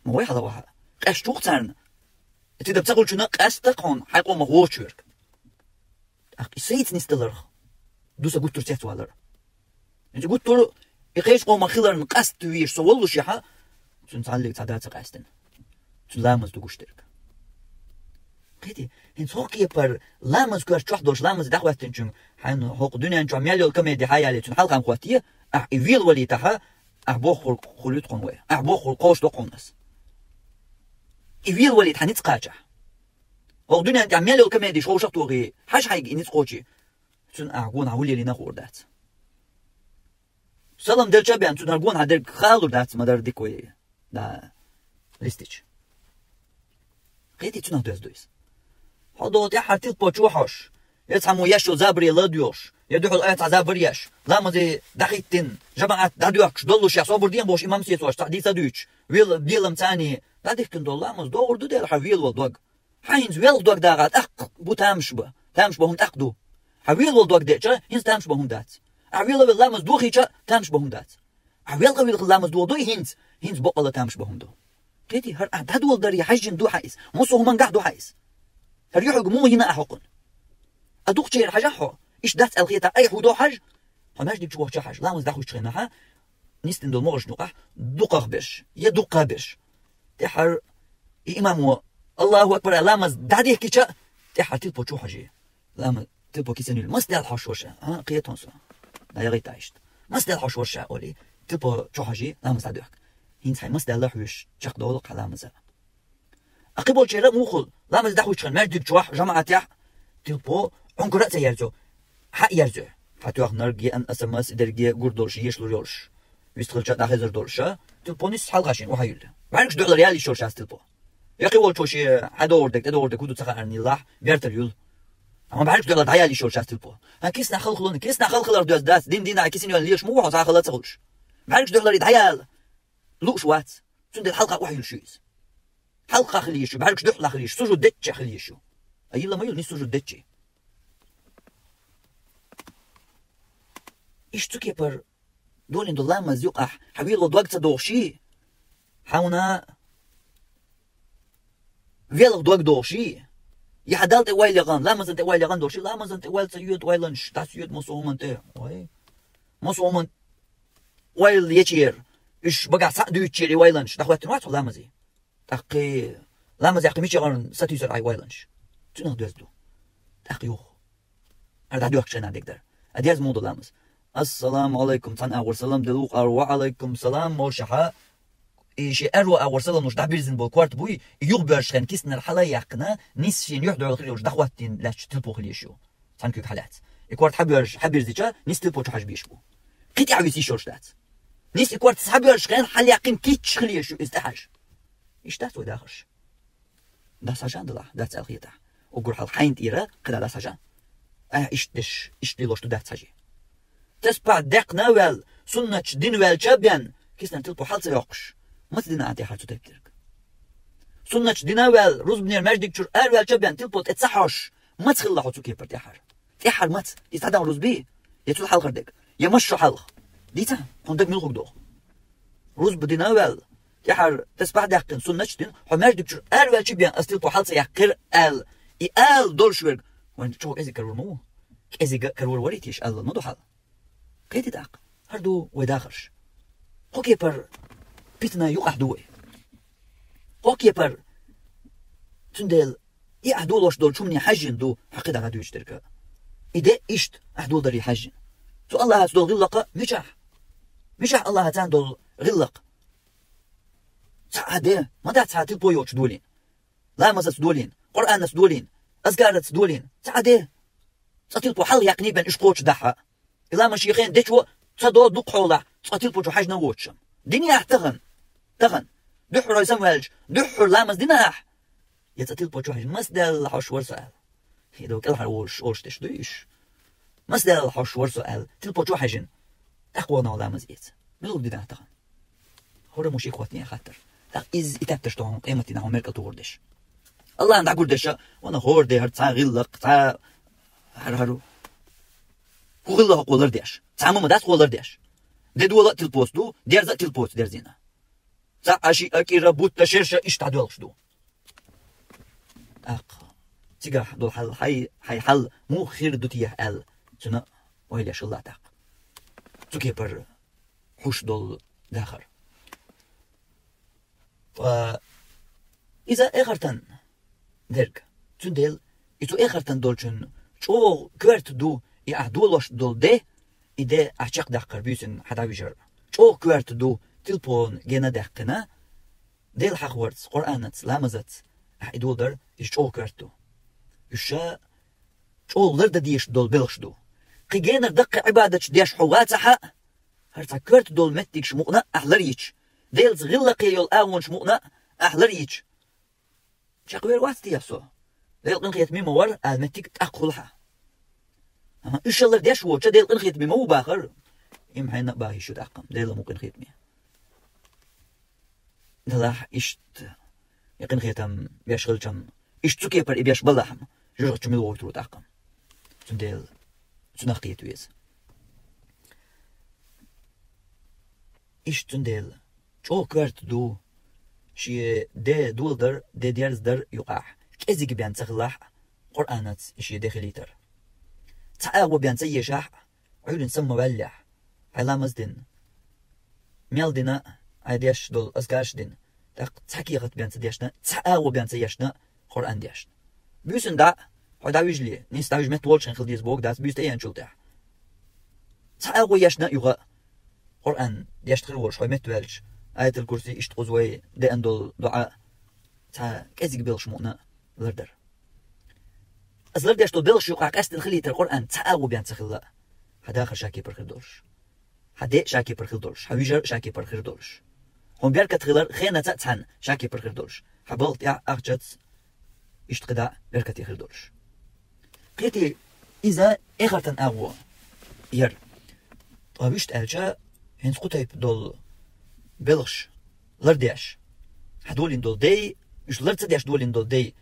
ма вай хьала ваха. Къаьсташ ву-кх царна. И тидам ца хуьлучунна къаьста-кх хьуна хьайн къомах воцучуьрга. ТӀаккха и сайца нисдаларх ду сан гуттар а цецвалар. ХӀинца гуттар а и кхечу къомах хиларна къаста везаш со воллушехьа, цуьнан цхьаллиг цхьа да ца къаьстина. Цуьнан ламаз ду гуш дерг. Кхетий, хӀинца хӀокху кепара ламаз коьрта чохь долуш, ламаз дӀахӀоьттинчуьнга, хьайна хӀокху дуьнен чохь мел йолу комеди хьаяле, цуьнан хьалха ма хӀоттае, ахь и велавалийтахьа, ахь бохург хуьлуьйту хьуна вай. Ахь бохург кхочушдо-кх хьуна ас. И велавалийта хьан ницкъ кхачахь. ХӀокху дуьнен тӀехь мел йолу комедиш ховшах а тохий, хьажа хьайга и ницкъ кхочий, цуьнан ахь гонахь хӀун лелийна а хуур дац. Салам делча а бен, цуьнан хӀара гонахь дерг хаалур дац, ма-дарра дика вай, да, листича. Кхетий, цунах доьзна ду иза. Хьо догӀу тӀаьххьара тилпо чу хьожуш, я цхьаммо еш йолу забаре ладоьгӀуш, я дуьхьал а цхьа забар еш, ламазе дӀахӀиттина, жамаӀат дӀадоьхкуш доллушехь, собар дехьа бохуш имам сецош цхьа дийца а дуьйцуш, вела-, велам царний дӀадихкина долу ламаз догӀур ду дела хьан велавала дог. Хьан хӀинца велха дог дагӀа тӀаккха бу тамаш бан? Тамаш бан хӀума тӀаккха ду. Хьан велавала дог деача, хӀинца тамаш бан хӀума дац. Ахь велавелла ламаз дохийча, тамаш бан хӀума дац. Ахь велха-велха ламаз дохадой хӀинца, хӀинца боккъалла тамаш бан хӀума ду. Кхетий, хӀара ахь дӀадоладаре хьаьжжина ду хьан иза, массо а хӀумангахь ду хьан иза. ХӀара юьхьиг муха йина ахь хӀокхунна? А дукхачеран хьажахь хьо, иштта дац аьлла хетахь, айхьа хӀун до хьажа? Хьо маьждиг чу вахча хьажа, ламаз дӀахуьйчу хенахьа, нисдина долу могӀаршна юкъахь дукхах берш, я дуккха берш. ТӀаьххьара и имамо Аллаху акбар аьлла ламаз дӀадихкича, тӀаьххьара тилпо чу хьажий. Ламаз тилпо кисана юьллу. Маса даьлла хьожуш вара ша? А, кхетон со. ДӀаягӀийта иштта. Маса даьлла хьожуш вара ша, олий, тилпо чу хьожий, ламаз дӀадоьхку. ХӀинца хьайн маса даьлла хьуьйсуш, чекхдолу-кх хьан ламаза. А кхиболчеран а муха хуьлу, ламаз дӀахуьйчу хенахь маьждиг чохь, жамаӀатехь, тилпо Ӏункара а ца ерзайо, хьа а ерзайо. Хьан тоьхнарг, еана эс эм эс, дерриге гур долуш, ешалур йолуш. Вистхилча а дӀахезар долуш ша, тилпо нисса хьалха шена охьаюьллу. БӀаьргаш дуьхьалара ялийш йолуш ша тилпо. Я кхин волчо шен хьан догӀур дерг, тӀедогӀур дерг хӀун ду ца хаьарна йиллахь, бертал юьллу. Амма бӀаьргаш дуьхьалара дӀаялийш йолуш ша тилпо. Хьан киснахь халхалуна, киснахь халхалар доьзна дац, дин динахь киснахь лелаш ма ву хьо, цхьа хала ца хуьлуш. БӀаьргаш дуьхьалара дӀаяла лууш вац. Цундела хьалха охьаюьллуш ю иза. Хьалха хила йиш ю, бӀаьргаш дуьхьалахь хила йиш, сужуд дечча хила йиш ю. А йилла ма йилла, нисса сужуд деччи. Иштта цу кепара долийна долу ламаз юкъахь, хьан велха дог ца догӀуш, хьан велха дог догӀуш, я хьан Далла тӀе ойла яхана, ламазан тӀе ойла яхана долуш, ламазан тӀе ойла ца йоьду ойланаш, дӀасайоьду массо а хӀуманна тӀе. Ой. Массо а хӀуманна ойла ечеран, уьш багахь схьа а дуьйцучеран и ойланаш, дӀахӀоьттина вац хьо ламазе. ТӀаккха ламазехь кхин мичахь варна сатуьйсур Ӏай ойланаш? Цуьнах доьзна ду. ТӀаккха юха. Ара дӀадоьхкуш хенахь дика дара. А деза муха ду ламаз? Ассаламу Ӏалайкум, цхьана агӀор салам делла вукхара, ва Ӏалайкум салам, молшахьа. И шен аьрру агӀор салам луш дӀабирзина болу корта буй, и юхабоьрзучу хенахь киснара хьала а яьккхина, нисса шена юьхь дойла хир йолуш дӀахӀоттийна лаьтташ тилпо хила йиш ю. Цхьана куьг хьалаьцна. И корта хьабоьрзуш, хьабирзича, нийсса тилпочу хьажа безаш бу. Кхин тӀехьа виса йиш йолуш дац. Нийсса и корта хьабоьрзуш хенахь хьалаяьккхина кийча хила езаш ю иза тӀехьажа. Иштта дац вай дахарш. Дас хьажа делахь, дац аьлла хетахь. Уггар хьалха хьайна тӀера кхидӀа дас хьажа. Ахь иштта деш, иштта лелош ду дац хьажий. Тасбихь даьккхина а ваьлла, суннаташ дина ваьлча а бен, киснара тилпо хьал ца йоккхуш, маца дина ахь тӀехьара цу тайпа дерг? Суннаташ дина а ваьлла, рузбанера маьждиг чуьра араваьлча а бен, тилпо тӀе ца хьожуш, маца хилла хьо цу кепара тӀехьара? ТӀехьара маца? Иза цхьа дан рузба? Я цул хьалхара дерг? Я массо хьалха? Дийца, хьуна дага мила хӀуг доху? Рузба дина а ваьлла, тӀехьара тасбихь даьккхина, суннаташ дина, хьо маьждиг чуьра араваьлча а бен, ас тилпо хьал ца яьккхира аьлла, и ала долуш верг, вайн чӀогӀа кӀезиг карор ма ву. КӀезиг а карор варий те, иш аллал ма ду хьал. Кхетий тӀаккха, хӀара ду вай дахарш. Кхо кепара питана юкъахь ду вай. Кхо кепара, цундела и ахь долош долчу хӀумане хьаьжжина ду хьан кхидӀа дӀадуьйцуш дерг а. И де иштта ахь доладаре хьаьжжина. Цу Аллахьаца долу гӀиллакх а мичахь? Мичахь Аллахьаца долу гӀиллакх? Цхьа а де, ма дац цхьа тилпо йоцуш долийна. Ламазаца долийна, Къуръанаца долийна, азкараца долийна. Цхьа а де. Цкъа тилпо хьалха яьккхина бен уьш кхочушдахь а. И ламаз шен хенахь дечо ца до дукха хьолахь, цкъа тилпочу хьаьжна а воцуш. Динехь тахана. Тахана. Дуьххьара хьо самаваьлча, дуьххьара ламаз дина ахь? Я цкъа тилпочу хьаьжна, маса даьлла хьо шуьш вара со аьлла? И до кӀелхьара волуш, олуш деш дуй уьш? Маса даьлла хьо шуьш вара со аьлла, тилпочу хьаьжна, тӀаккха вахана ламаз эца. Мила хӀуг дина ахь тахана? ХӀора мушик хӀоттийна хаттар. ТӀаккха иза и тептарш тохьуна къематдийнахь хьуна меркӀал тухур деш. Аллахьна дӀагур деша, вана хӀора де хӀара цхьа гӀиллакх, цхьа хӀара хӀара. ХӀун гӀиллакх хӀокхо лардеш? Цхьа ма ма дац хӀо лардеш. Де дола а тилпоца ду, дерза а тилпоца дерзийна. Цхьа а шиъ а кӀира, бутта, шерша иштта дӀадоьлхуш ду. ТӀаккха цигахь долу хьал, хьай, хьай хьал муха хир ду техьа аьлла, цуьнан ойла еш хилла тӀаккха. Цу кепара хьуш долу дахар. Ткъа иза эхартан дерг. Цундела и цу эхартан долчун чӀогӀа коьрта ду и ахь долош долу де, и де ахь чекхдаккхар буьйсанна хьан дӀавижар. ЧӀогӀа коьрта ду тилпон гена даьккхина, Дела хьахорца, Къуръанаца, ламазаца ахь и доладар, иза чӀогӀа коьрта ду. Уьш ша чӀогӀа лардан дезаш долу белхаш ду. Кхин генара даккхий Ӏибадаташ деш хьо вацахь а, хӀара цхьа коьрта долу меттигаш мукъана а ахь ларйича, Делаца гӀиллакхе йолу агӀонаш мукъана а ахь ларйича, чекхвер вац те со? Делан къинхетаме ма вара аьлла меттиг тӀаккха хуьлу хьан. Амма уьш шаллар деш воцча, Делан къинхетаме ма ву бахар, и ма хьенна а бахийша ю тӀаккха, Дела ма ву къинхетаме. Делахь иштта, и къинхетам беш хилчам, иштта цу кепара и беш балахьама, жожагӀатчу мила вохуьйтур ву тӀаккха. Цундела цунах кхета веза. Иштта цундела чӀогӀа коьрта ду шен де доладар, де дерзадар юкъахь, кӀезиг бен ца хилахь а, Къуръанаца и шен де хилийтар. Цхьа агӀо бен ца ешахь а, Ӏуьйранна самаваьллехь, хьайн ламаз дина, мел дина, хьайн деш долу азкарш дина, тӀаккха цхьа кехат бен ца дешна, цхьа агӀо бен ца ешна, Къуръан дешна. Буьйсанна дӀа, хьо дӀавижале, нийса дӀавижа метта волчу хенахь хила деза боху дац, буьйса тӀееанчул тӀаьхьа. Цхьа агӀо ешна а юха, Къуръан дешна хир волуш, хьо метта ваьлча, Аятал-Курси, иштта кхуза вай деана долу дуӀа, цхьа кӀезиг белхаш мукъана лардар. Аса лардеш долу белхаш юкъахь къаьстина хилийтар Къуръан цхьа агӀо бен ца хилла, хьан дахар ша кепара хир долуш, хьан де ша кепара хир долуш, хьан вижар ша кепара хир долуш. Хьуна беркат хилар хенаца а цхьаьна ша кепара хир долуш, хьан балха тӀехь а, ахчаца, иштта кхидӀа а беркате хир долуш. Кхетий, иза эхартан агӀо яра. Ткъа вуьшта аьлча, хӀинца кху тайпа долу белхаш лардеш, хьан долийна долу дей, уьш лар ца деш долийна долу дей,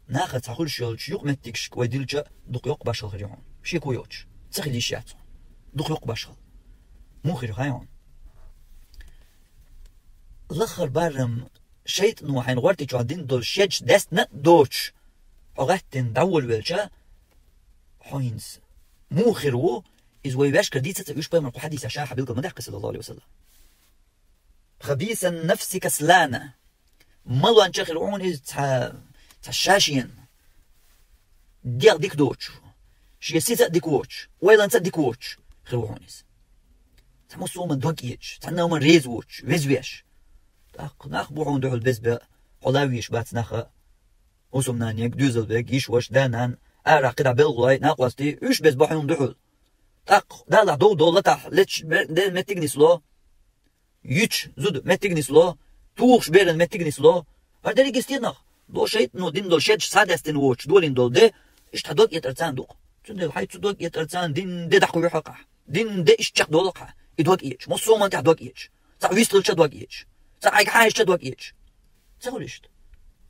нахаца хьан хуьлуш йолчу юкъаметтигашка вай дилча, дукха йоккха башхалла хир ю хьуна. Шеко йоцуш, ца хила йиш яц хьуна. Дукха йоккха башхалла. Муха хир ю хаий хьуна? Лаххара барам шайтӀано хьайна гӀортичохь дина долу шедаш дестина а доцуш, хьо гӀаьттина дӀаволавелча, хьо хӀинца муха хир ву, иза вай ваьшкара дийца а ца уьш, пайхамар кху хьадисехь ша хьан билгал ма даьккхи, саллаллаху алейхи ва саллям. Хабисан нафси каслана. Малонча хир ву хьуна иза цхьа, цхьа ша шена дегӀ дика доцуш, шен сица а дика воцуш, ойланца а дика воцуш хир ву хьуна иза. Цхьа массо а хӀуманна дог кхеташ, цхьанна а хӀуманна реза воцуш, везвеш. ТӀаккха нах бу хьуна дуьхьал беза бен, хьо лавийш бац нах а, хӀусамнаниг, доьзалбег, йиш-ваша, да-нана, Ара кхидӀа белгӀалой, накъостий, уьш беза бахьун духьал. ТӀаккха Далла дов долла тахь, леташ бе-, де меттиг нисло, юьч зуда меттиг нисло, тухуш беран меттиг нисло. ХӀара дерриге стенах? До шайтӀано дина долу шедаш схьадаьстина воцуш долийна долу де, иштта хьан дог этӀар царна дукха. Цундела хьай цу дог этӀар царна дина де дӀакхуьйхьа хьа. Дина де иштта чекхдолу хьа. И дог эцаш, массо а хӀуманна тӀехь дог эцаш. Цхьаъ вистхилча дог эцаш. Цхьаъ хьайга хьаьжча дог эцаш. Ца хуьлу иштта?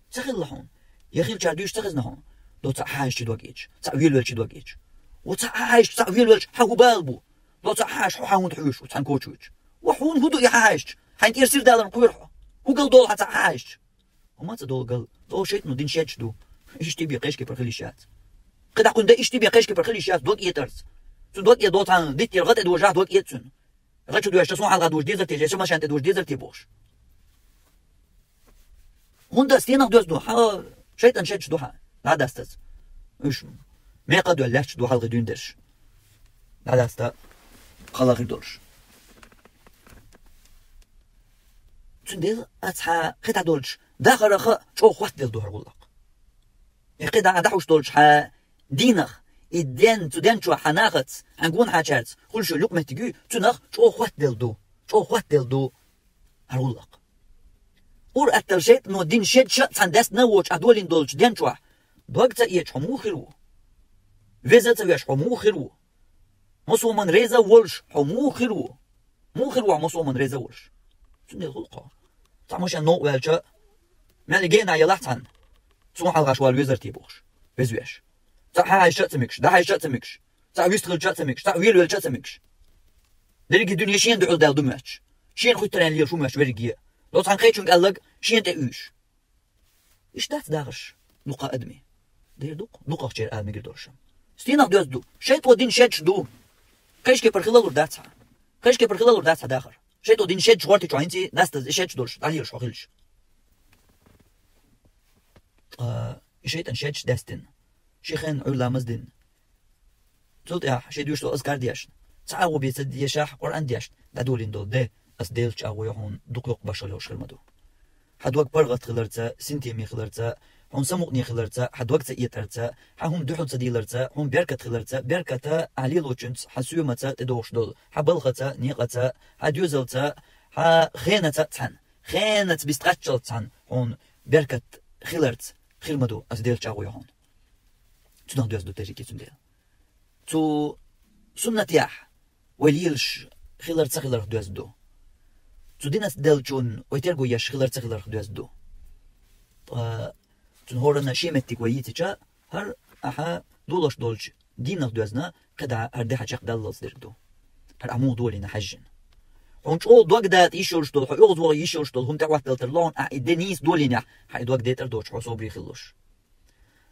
Ца хилла хьуна? Я хилчара дуьйш ца хезна хьуна? До цхьаъ хьаьжча дог эцаш. Цхьаъ велавелча дог эцаш. Во цхьаъ хьаьжча, цхьаъ велавелча хьан хӀун бала бу? До цхьаъ хьаьжча, хьо хьан хӀунда хьуьйш ву, цхьаьна коча вуьйча? Во хьуна хӀун ду и хьаьжча? Хьайна тӀера сира даларна кхоьру хьо. ХӀун гал долу хьан цхьаъ хьаьжча? ХӀума ца долу гал. До шайтӀано дина шедаш ду. Иштта бен кхешкепара хила йиш яц. КхидӀа кхуьнан де иштта бен кхешкепара хила йиш яц, дог этӀарца. Цуьнан дог э до цхьаьна диттера гӀа тӀе дожахь дог эццуьнан. ГӀа чу доьжча, суна хьалха дужу дезар те, жеша машен тӀе дужу дезар те бохуш. ХӀунда стенах доьзна ду? Хьан шайтӀан шедаш ду хьан? ДӀадастаза. Уьш мекха а доьлла лаьтташ ду хьалхе дуьйна дерш. ДӀадаста хала хир долуш. Цундела аса хьан кхидӀа долчу дахарах а чӀогӀа хӀоттаделла ду хӀара гӀуллакх. И кхидӀа дӀахьуш долчу хьан динах, и ден, цу ден чохь хьан нахаца, хьан гонахьарчаьрца хуьлуш йолу юкъаметтиг юй, цунах чӀогӀа хӀоттаделла ду, чӀогӀа хӀоттаделла ду хӀара гӀуллакх. Ур-атталла шайтӀано дина шедаш а цхьаьна даьстина а воцуш ахь долийна долчу ден чохь дог ца эцаш хьо муха хир ву? Веза а ца веш хьо муха хир ву? Массо а хӀуманна реза а волуш хьо муха хир ву? Муха хир ву хьо массо а хӀуманна реза а волуш? Цундела хӀун кхо? Цхьа машен новкъа ваьлча, мел и генахь ялахь цхьаьна, суна хьалха шу вала везар те бохуш, веза веш. Цхьаъ хьаьжча а ца мегаш, дӀахьаьжча а ца мегаш, цхьаъ вистхилча а ца мегаш, цхьаъ велавелча а ца мегаш. Дерриге дуьне шена дуьхьал даьлла ду моьттуш. Шена хуьттаренна лелаш ву моьттуш верриге. До цхьана кхечуьнга аьлларг шена тӀе уьйш. Иштта дац дахарш дукха адамийн? Дера дукха, дукхахчеран ала мегар долуш. Стенах доьзна ду? ШайтӀано дина шедаш ду. Кхешкепара хила лур дац хьан. Кхешкепара хила лур дац хьан дахар. ШайтӀано дина шедаш гӀортича хьо хӀинца а даьстаза, и шедаш долуш, дӀалелаш хьо хилча. Ткъа и шайтӀан шедаш даьстина, ши хенна Ӏуьйра ламаз дина, цул тӀаьхьа шен доьшуш долу азкар дешна, цхьа агӀо бен ца дешахь, Къуръан дешна дӀадолийна долу де, аса Делаца чӀагӀо йо хьуна, дукха йоккха башхалла йолуш хир ма ду. Хьан дог паргӀат хиларца, синтеме хиларца, хьуна самукъане хиларца, хьан дог ца этӀарца, хьан хӀума дуьхьал ца дийларца, хьуна беркат хиларца, беркат а хьан лелочуьнца, хьан соьмаца тӀедогӀуш долу, хьан балхаца, некъаца, хьан доьзалца, хьан хенаца а цхьаьна, хенаца бистхаччалц цхьаьна хьуна беркат хиларца хир ма ду, аса Делаца чӀагӀо йо хьуна. Цунах доьзна ду дерриге цундела. Цу суннатехь вай лелаш хилар ца хиларх доьзна ду. Цу динах деллачунна вай терго еш хилар ца хиларх доьзна ду. Ткъа цуьнан хӀоранна шен меттиг вай йийцича, хӀара ахьа долуш долчу динах доьзна, кхидӀа хӀара де хьан чекхдаллалц дерг ду. ХӀара ахь муха долийна хьаьжжина. Хьуна чӀогӀа дог датӀа йиш йолуш долу, хьо оьгӀазвахар йиш йолуш долу хӀума тӀехӀоттаделла тарло хьуна, ахь и де нийса долийнехь, хьан и дог датӀар доцуш хьо собаре хилалуш.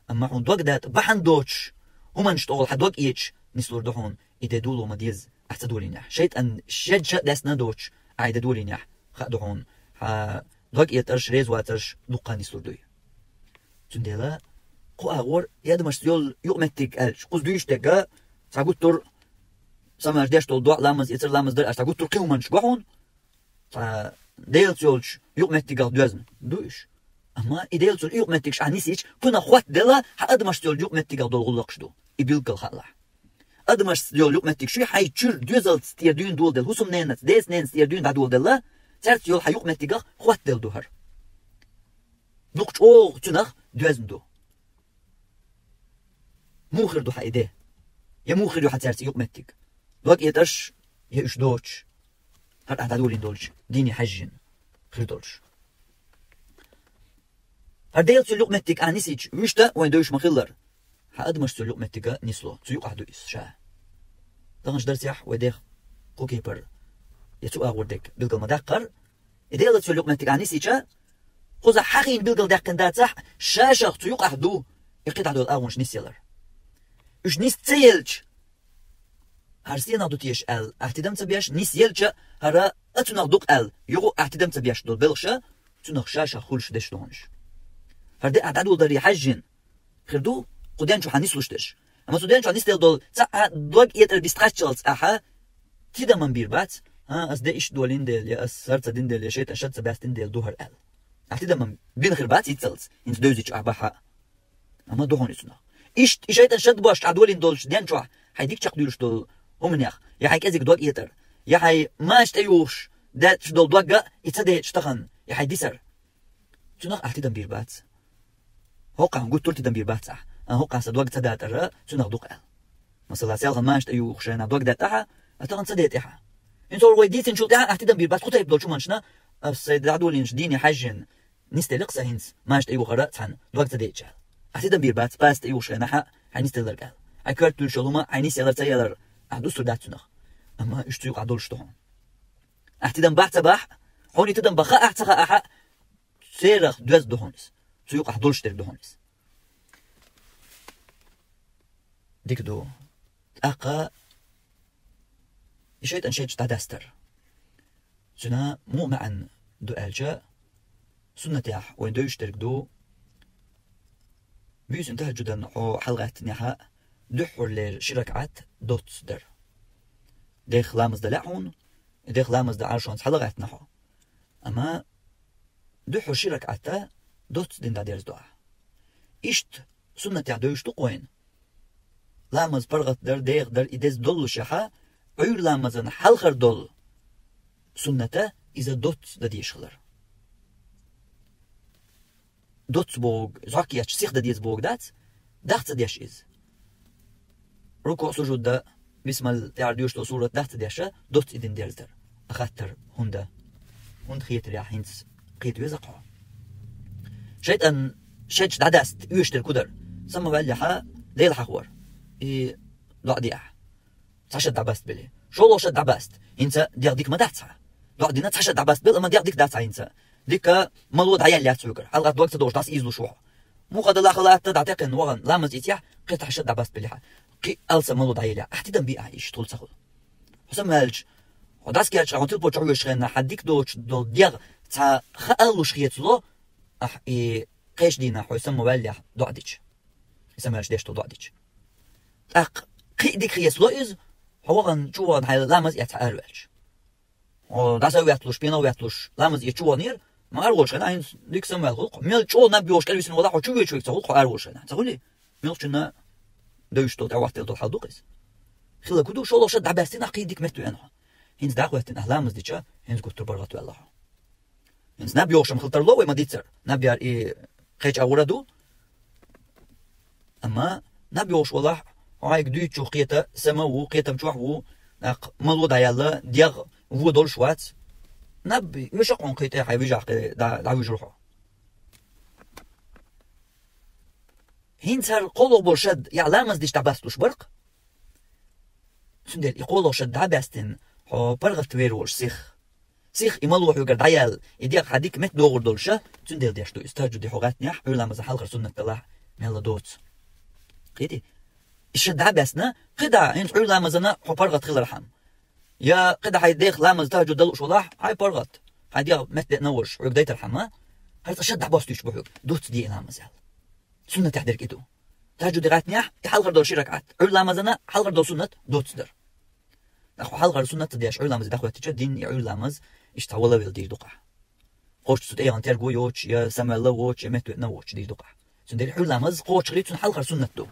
Амма хьуна дог датӀа бахьана доцуш, хӀуманаш тӀехула хьан дог эцаш нислур ду хьуна, и де доло ма деза ахь ца долийнехь. ШайтӀан шедаш а даьстина доцуш, ахь и де долийнехь, хаа ду хьуна, хьан дог этӀарш, реза вацарш дуккха нислур дуй. Цундела кху агӀор и адамашца йолу юкъаметтиг аьлча, кхуза дуьйш дерг, цхьа гуттар а самаш деш долу доӀа, ламаз, эцар, ламаз дар аьлча, цхьа гуттар а кхин хӀуманаш го хьуна, цхьа Делаца йолчу юкъаметтигах доьзна ду уьш. Амма и Делаца йолу юкъаметтигаш ахь нисийча, кхунах хӀоттаделла хьан адамашца йолу юкъаметтигах долу гӀуллакхаш ду. И билггал хаалахь. Адамашца йолу юкъаметтигаш ю хьайн чуьра доьзалца тӀера дуьйна доладелла, хӀусамненаца, децненаца тӀера дуьйна дӀадоладелла, цаьрца йолу хьан юкъаметтигах хӀоттаделла ду хӀара. Дукха чӀогӀа цуьнах доьзна ду. Муха хир ду хьан и де? Я муха хир ю хьан цаьрца юкъаметтиг? Дог этӀарш, я уьш доцуш, хӀара ахь дӀадолийна долчу дийне хьаьжжина хир долуш. ХӀара Делаца йолу юкъаметтиг ахь нисийча, вуьшта а вайн девзаш ма-хиллара, хьан адамашца йолу юкъаметтиг а нисло, цу юкъахь ду иза ша. Таханчу дарсехь вай дех кху кепара, я цу агӀор дерг билгал ма-даккхара, и Делаца йолу юкъаметтиг ахь нисийча, кхузахь хьан хиъна билгал даьккхина дацахь, ша-шах цу юкъахь ду и кхидӀа долу агӀонаш нисъялар. Уьш нис ца елча, хӀара стенах ду теша аьлла, ахь тидам ца беш, нис елча, хӀара а цунах ду-кх аьлла, юха а ахь тидам ца беш долу белхаш а, цунах ша-шах хуьлуш деш ду хьуна уьш. ХӀара де ахь дӀадоладаре хьаьжжина хир ду, кху ден чу хьан нислуш дерш. Амма цу ден чу нисделла долу цхьа а дог этӀар бистхаччалц ахьа тидаман бийр бац, хӀа, ас де иштта долийна дела, я ас хӀара ца дина дела, я шайтӀан шад ца баьстина дела ду хӀара аьлла. Ахь тидаман бина хир бац иццалц, хӀинца девзича ахь бахьа а. Амма ду хьуна и цунах. Иштта и шайтӀан шад бошка Ӏа долийна долчу ден чохь хьайн дика чекхдуьйлуш долу хӀуманех, я хьайн кӀезиг дог этӀар, я хьайн маша тӀеюхуш детташ долу догга и ца дечу тахана, я хьайн дисар. Цунах ахь тидам бийр бац. ХӀокхахь гуттар тидам бийр бац ахь. А хӀокхахь сан дог ца датӀара, цунах ду-кх аьлла. Масала, селхана маша тӀеюхуш шайна дог деттахьа, а тахана ца детӀехьа. ХӀинца хӀора вай дийцинчул тӀаьхьа ахь тидам бийр бац, кху тайпа долчу хӀуманашна, аса сайна дӀадолийначу дийне хьаьжжина, нисделла-кх сан хӀинца маша тӀеюхара цхьаьна дог ца дечу аьлла. Ахь тидам бийр бац, паста тӀеюхуш шайнахьа хьайн нисделларг аьлла. Хьайн коьрта туьллуш йолу хӀума хьайн нисъялар ца ялар, ахь дуссур дац цунах. Амма уьш цу юкъахь долуш ду хьуна. Ахь тидам бахь ца бахь, хьуна и тидам бан хаа ахь ца хаахьа, церах доьзна ду хьуна иза. Цу юкъахь долуш дерг ду хьуна иза. Дика ду. ТӀаккха и шайтӀан шедча дӀадастар. Цуьнан муха маьӀна ду аьлча, суннатехь вайн девзаш дерг ду, буьйсанна тахӀажжудан хьо хьалагӀаьттинехьа, дуьххьарлера ши ракаӀат доцца дар. Дех ламаз дан лаьа хьуна, и дех ламаз дан Ӏаршонца хьалагӀаьттина хьо. Амма дуьххьара ши ракаӀат доцца дина дӀадерзадо ахь. Иштта суннатехь девзаш ду-кх вайна. Ламаз паргӀат дар, деха дар, и деза доллушехьа, Ӏуьйра ламазан хьалхара долу сунната иза доцца дан дезаш хилар. Доцца бохург, зӀок етташ сиха дан деза бохург дац, даха ца деш иза. РукуӀ, сужуд дан, бисмал тӀаьхьара доьшуш долу сурат даха ца деш, доцца и дина дерзадар. А хаттар хӀунда? ХӀунда хетарехь хӀинца кхета веза-кх хьо? ШайтӀан шедча дӀадаста оьшуш дерг хӀун дара? Самаваьллехьа, Дела хьахавар. И доӀа де ахь. Цхьа шад дӀабаста бели. ШолгӀа шад дӀабаста. ХӀинца дегӀ дика ма дац хьан. ДоӀа дина цхьа шад дӀабаста бели, амма дегӀ дика дац хьан хӀинца. Дика мало дӀаелла яц хьоьгара. Хьалха дог ца долуш дӀасаийзалуш ву хьо. Муха дан лахала атта дӀатекхина вахана ламаз ийцехь, кхин цхьа шад дӀабаста бели хьан. Кхин алсам мало дӀаелла. Ахь тидам бий ахь иштта хуьлу ца хуьлу. Хьо самаваьлча, хьо дӀасакерчахьа, хьо тилпо чохь вуьйш хенна, хьан дика доцуш долу дегӀ цхьа хаалуш хецало, ахь и кхечу дийнахь хьо самаваьллехь доӀа дича. И самаваьлча деш долу доӀа дича. ТӀаккха кхин а дика хецало иза, хьо вахана, чу вахана, хьайн ламаз эцна араваьлча. Хьо дӀаса а ветталуш, пена а ветталуш, ламаз эцна чу ваханера, ма араволуш хенахь, хьайна дика самаваьлла хуьлу-кх хьо. Мел чӀогӀа наб йохуш кӀел висина валахь, хьо чу вуьйчуьйга ца хуьлу-кх хьо араволуш хенахь. Ца хуьлий? Муьлххачунна девзаш долу, тӀехӀоттаделла долу хьал ду-кх иза. Хилларг хӀун ду, шолгӀа шад дӀабаьстина ахь, кхин дика метта веана хьо. ХӀинца дӀахӀоьттина ахь ламаз дича, хӀинца гуттар а паргӀат ваьлла хьо. ХӀинца наб йохуш-м хила тарло вай ма-дийццара. Наб яр и кхечу агӀора ду. Амма наб йохуш валахь, хьо хьайга дуьйцучух кхета, сема ву, кхетам чохь ву, нах мало дӀаелла, дегӀ вон долуш вац. Наб оьшу-кх хьуна кхин тӀе, хьайн вижахь кхин дӀа-, дӀавуьжур хьо. ХӀинца хӀара кхоалгӀа болу шад, я ламаз дича дӀабасталуш бара-кх. Цундела и кхоалгӀа шад дӀабаьстина, хьо паргӀат вер волуш сиха. Сиха и мало хьоьгара дӀаяьлла, и дегӀ хьан дика метта догӀур долуш, цундела деш ду иза. ТахӀажжуде хьо гӀаьттинехь, Ӏуьйра ламазан хьалхара суннат далахь, мелла доцу. Кхетий? И шад дӀабаьстина, кхидӀа, хӀинца Ӏуьйра ламазана хьо паргӀат хилархьама. Я кхидӀа хьайн деха ламаз тахӀажжуд дан лууш валахь, хьайн паргӀат, хьайн дегӀ метта деана волуш, хьоьга дайтархьама, хӀара цкъа шад дӀабостуьйтуш бу хьоьга, доцца де и ламаз аьлла. Суннатехь дерг и ду. ТахӀажжуде гӀаьттинехь, и хьалхара долу ши ракаӀат, Ӏуьйра ламазана хьалхара долу суннат доцца дар. ТӀаккха хьалхара суннат ца деш, Ӏуьйра ламазе дӀахӀоьттича, дин и Ӏуьйра ламаз иштта цхьа вала велла дийр ду-кх ахь. Кхоччуш цу тӀе яхана терго йоцуш, я самаваьлла воцуш, я метта веана воцуш дийр ду-кх ахь. Цундела Ӏуьйра ламаз кхочушхилий цуьнан хьалхара суннат ду.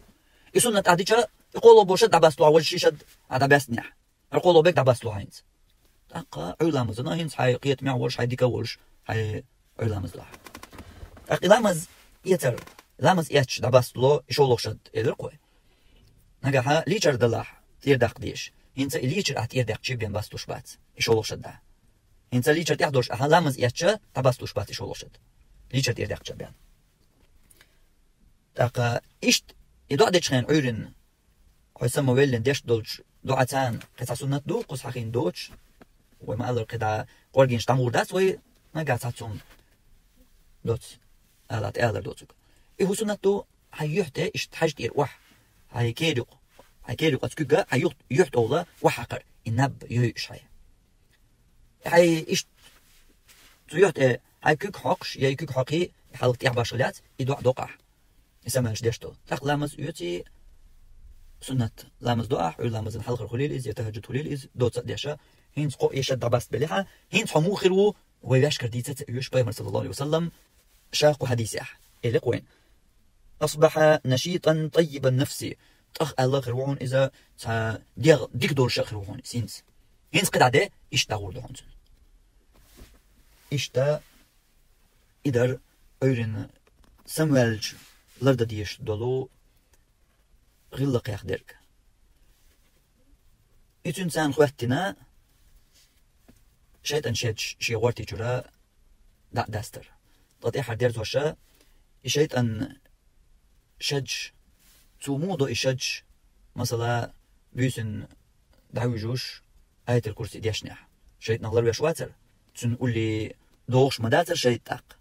И суннат Ӏа дича, и кхоалгӀа болу шад дӀабастало хьан, важа ши шад Ӏа дӀабаьстинехь. ХӀара кхоалгӀа бег дӀабастало хьан хӀинца. ТӀаккха Ӏуьйра ламазана хӀинца хьайн кхетамехь волуш, хьайн дика волуш, хьайн Ӏуьйра ламаз до ахь. ТӀаккха и ламаз эцар, ламаз эцча дӀабастало и шолгӀа шад, элира-кх вай. Нагахь лийчар далахь, тӀера даккха дезаш. ХӀинца и лийчар ахь тӀера даьккхича бен басталуш бац и шолгӀа шад а. ХӀинца лийчар тӀехь долуш ахьа ламаз эцча, дӀабасталуш бац и шолгӀа шад. Лийчар тӀера даьккхича бен. ТӀаккха иштта и доӀа дечу хенахь Ӏуьйранна, хьо самавеллина деш долчу доӀа царна кхин цхьа суннат ду, кхуза хьахийна доцуш. Вай ма-аллара, кхидӀа кӀоргенаш дӀамур дац вай, нагахь цхьацца хӀума доцца, ала тӀе алар доцург. И хӀун суннат ду, хьайн юьхь тӀе иштта хьажа тӀера охьа, хьайн кер юкъа, хьайн кер юкъаца куьг а, хьайн юхь-, юьхь тӀе охьа охьахьакхар, и наб йойуш хьайн. Хьайн иштта цу юьхь тӀе хьайн куьг хьокхуш, я и куьг хьокхий, и хьалха тӀехь башхалла яц, и доӀа до-кх ахь. И самаваьлча деш долу. ТӀаккха ламаз оьций, суннат ламаз до ахь, Ӏуьйра ламазан хьалхара хуьлийла иза, я тахӀажжуд хуьлийла иза, доцца а деш, хӀинца кхо и шад дӀабаста белахь, хӀинца хьо муха хир ву, вай ваьшкара дийца ца оьшу, Пайхамар, саллаллаху Ӏалайхи ва саллам, ша кху хьадисехь элира-кх вайна. أصبح نشيطا طيب النفس. ТӀаккха аьлла хир ву хьуна иза, цхьа дегӀ дика долуш а хир ву хьуна иза хӀинца. ХӀинца кхидӀа де, иштта дӀагӀур ду хьуна цунна. Иштта и дара Ӏуьйранна самаваьлча лардан дезаш долу гӀиллакхех дерг. И цуьнан царна хӀоьттина шайтӀан шедаш шен гӀортий чуьра дӀа а дастар. Ткъа тӀаьххьара дерзоша, и шайтӀан шедаш, цо муха до и шедаш, масала, буьйсанна дӀавуьжуш, Аятал Курси дешнехь, шайтӀанах ларвеш вацара, цуьнан улле догӀуш ма дацара шайтӀа тӀаккха.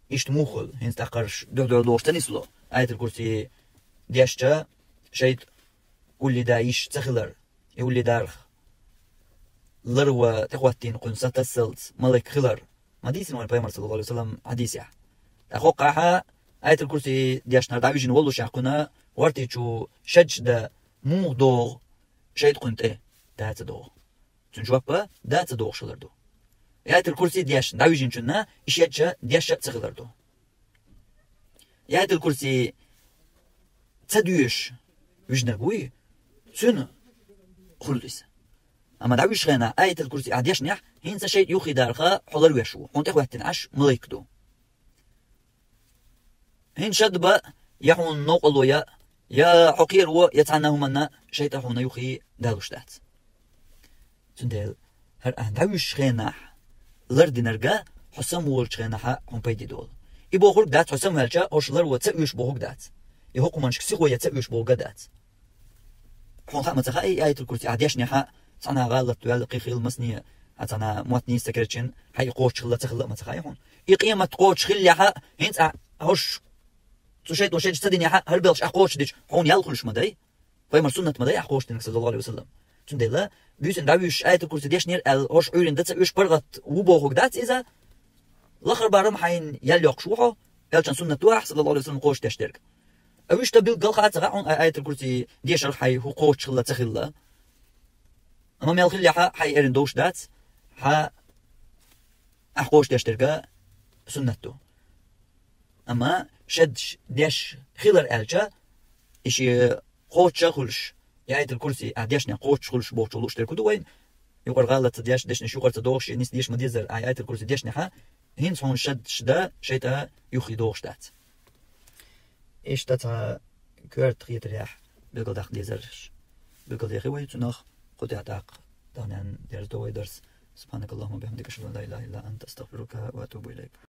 Иштта муха хуьлу, хӀинца тӀаккха дуьхьал-дуьхьал догӀуш ца нисло, Аятал Курси дешча, шайтӀа улле дан йиш ца хилар, и улле дарх ларван тӀехӀоттийна кхуьнан са тассалц малик хилар ма дийцина вайн Пайхамара, саллаллаху Ӏалайхи ва саллам, хьадисехь. ТӀаккха хӀокхахь Аятал Курси дешнехь дӀавижина воллушехь кхуьнан гӀортий чу шедаш дан муха догӀу шайтӀа кхуьнан тӀе? Дан ца догӀу. Цуьнан жоп а дан ца догӀуш хилар ду. Аятал Курси дешна дӀавижинчунна и шедаш деш а ца хилар ду. Аятал Курси ца доьшуш вижнарг вуй, цуьнан хуьлу иза. Амма дӀавуьжучу хенахь Аятал Курси ахь дешнехь, хӀинца шайтӀа юххе дарха хьо ларвеш ву, хьуна тӀехӀоьттина Ӏаш малик ду. ХӀинца шад бан, я хьуна новкъарло ян, я хьо кхеро, я цхьанна хӀуманна шайтӀа хьуна юххе далуш дац. Цундела хӀара ахь дӀавуьжучу хенахь лардинарг хьо самаволучу хенахь хьуна пайде долу. И бохург дац, хьо самаваьлча хӀорш ларво ца оьшу бохург дац. И хӀокху хӀуманашка сихо ян ца оьшу бохург а дац. Хьуна хаа ма ца хаьа, и Аятал Курси ахь дешнехь, цхьана гӀалат ваьлла, кхин хилла масане, а цхьана мотт нийса ца кхерчина, хьан и кхочуш хилла ца хилла а ма ца хаьа хьуна. И къемат кхочуш хиллехь, хӀинца ахь хӀорш цу шайтӀо шедаш ца динехь, хӀара белхаш ахь кхочушдича, хьуна ял хуьлуш ма дай. Пайхамаран суннат ма дай ахь кхочушдинарг, саллаллаху Ӏалайхи ва саллам. Цундела буьйсанна дӀавуьжуш Аятал Курси дешнера аьлла, хӀорш Ӏуьйранна дан ца оьшу паргӀат ву бохург дац иза. Лахара барам хьайна ял йоккхуш ву хьо, элчан суннат ду ахь, саллаллаху Ӏалайхи ва саллам, кхочушдеш дерг. А вуьшта билггал хаа ца хаьа хьуна Аятал Курси дешарх хьайн хӀу кхочуш хилла ца хилла. Амма мел хиллехь, хьайн эрна долуш дац, хьан ахь кхочушдеш дерг суннат ду. Амма шедаш деш хилар аьлча, и шен кхочуш а хуьлуш, и Аятал Курси ахь дешнехь кхочуш хуьлуш бохучух лууш дерг хӀун ду вайна? Юкъара гӀалат ца деш, дешнаш юкъара ца дохуш, нисдеш ма дезара, ахь Аятал Курси дешнехь, хӀинца хьуна шедаш дан шайтӀа юххе догӀуш дац. Иштта цхьа коьрта хетарехь билгалдаккха дезарш билгалдехи вай цунах, кху тӀехь тӀаккха дахнен дерзадо вай дарс. سبحانك اللهم وبحمدك، أشهد أن لا إله إلا أنت، أستغفرك وأتوب إليك.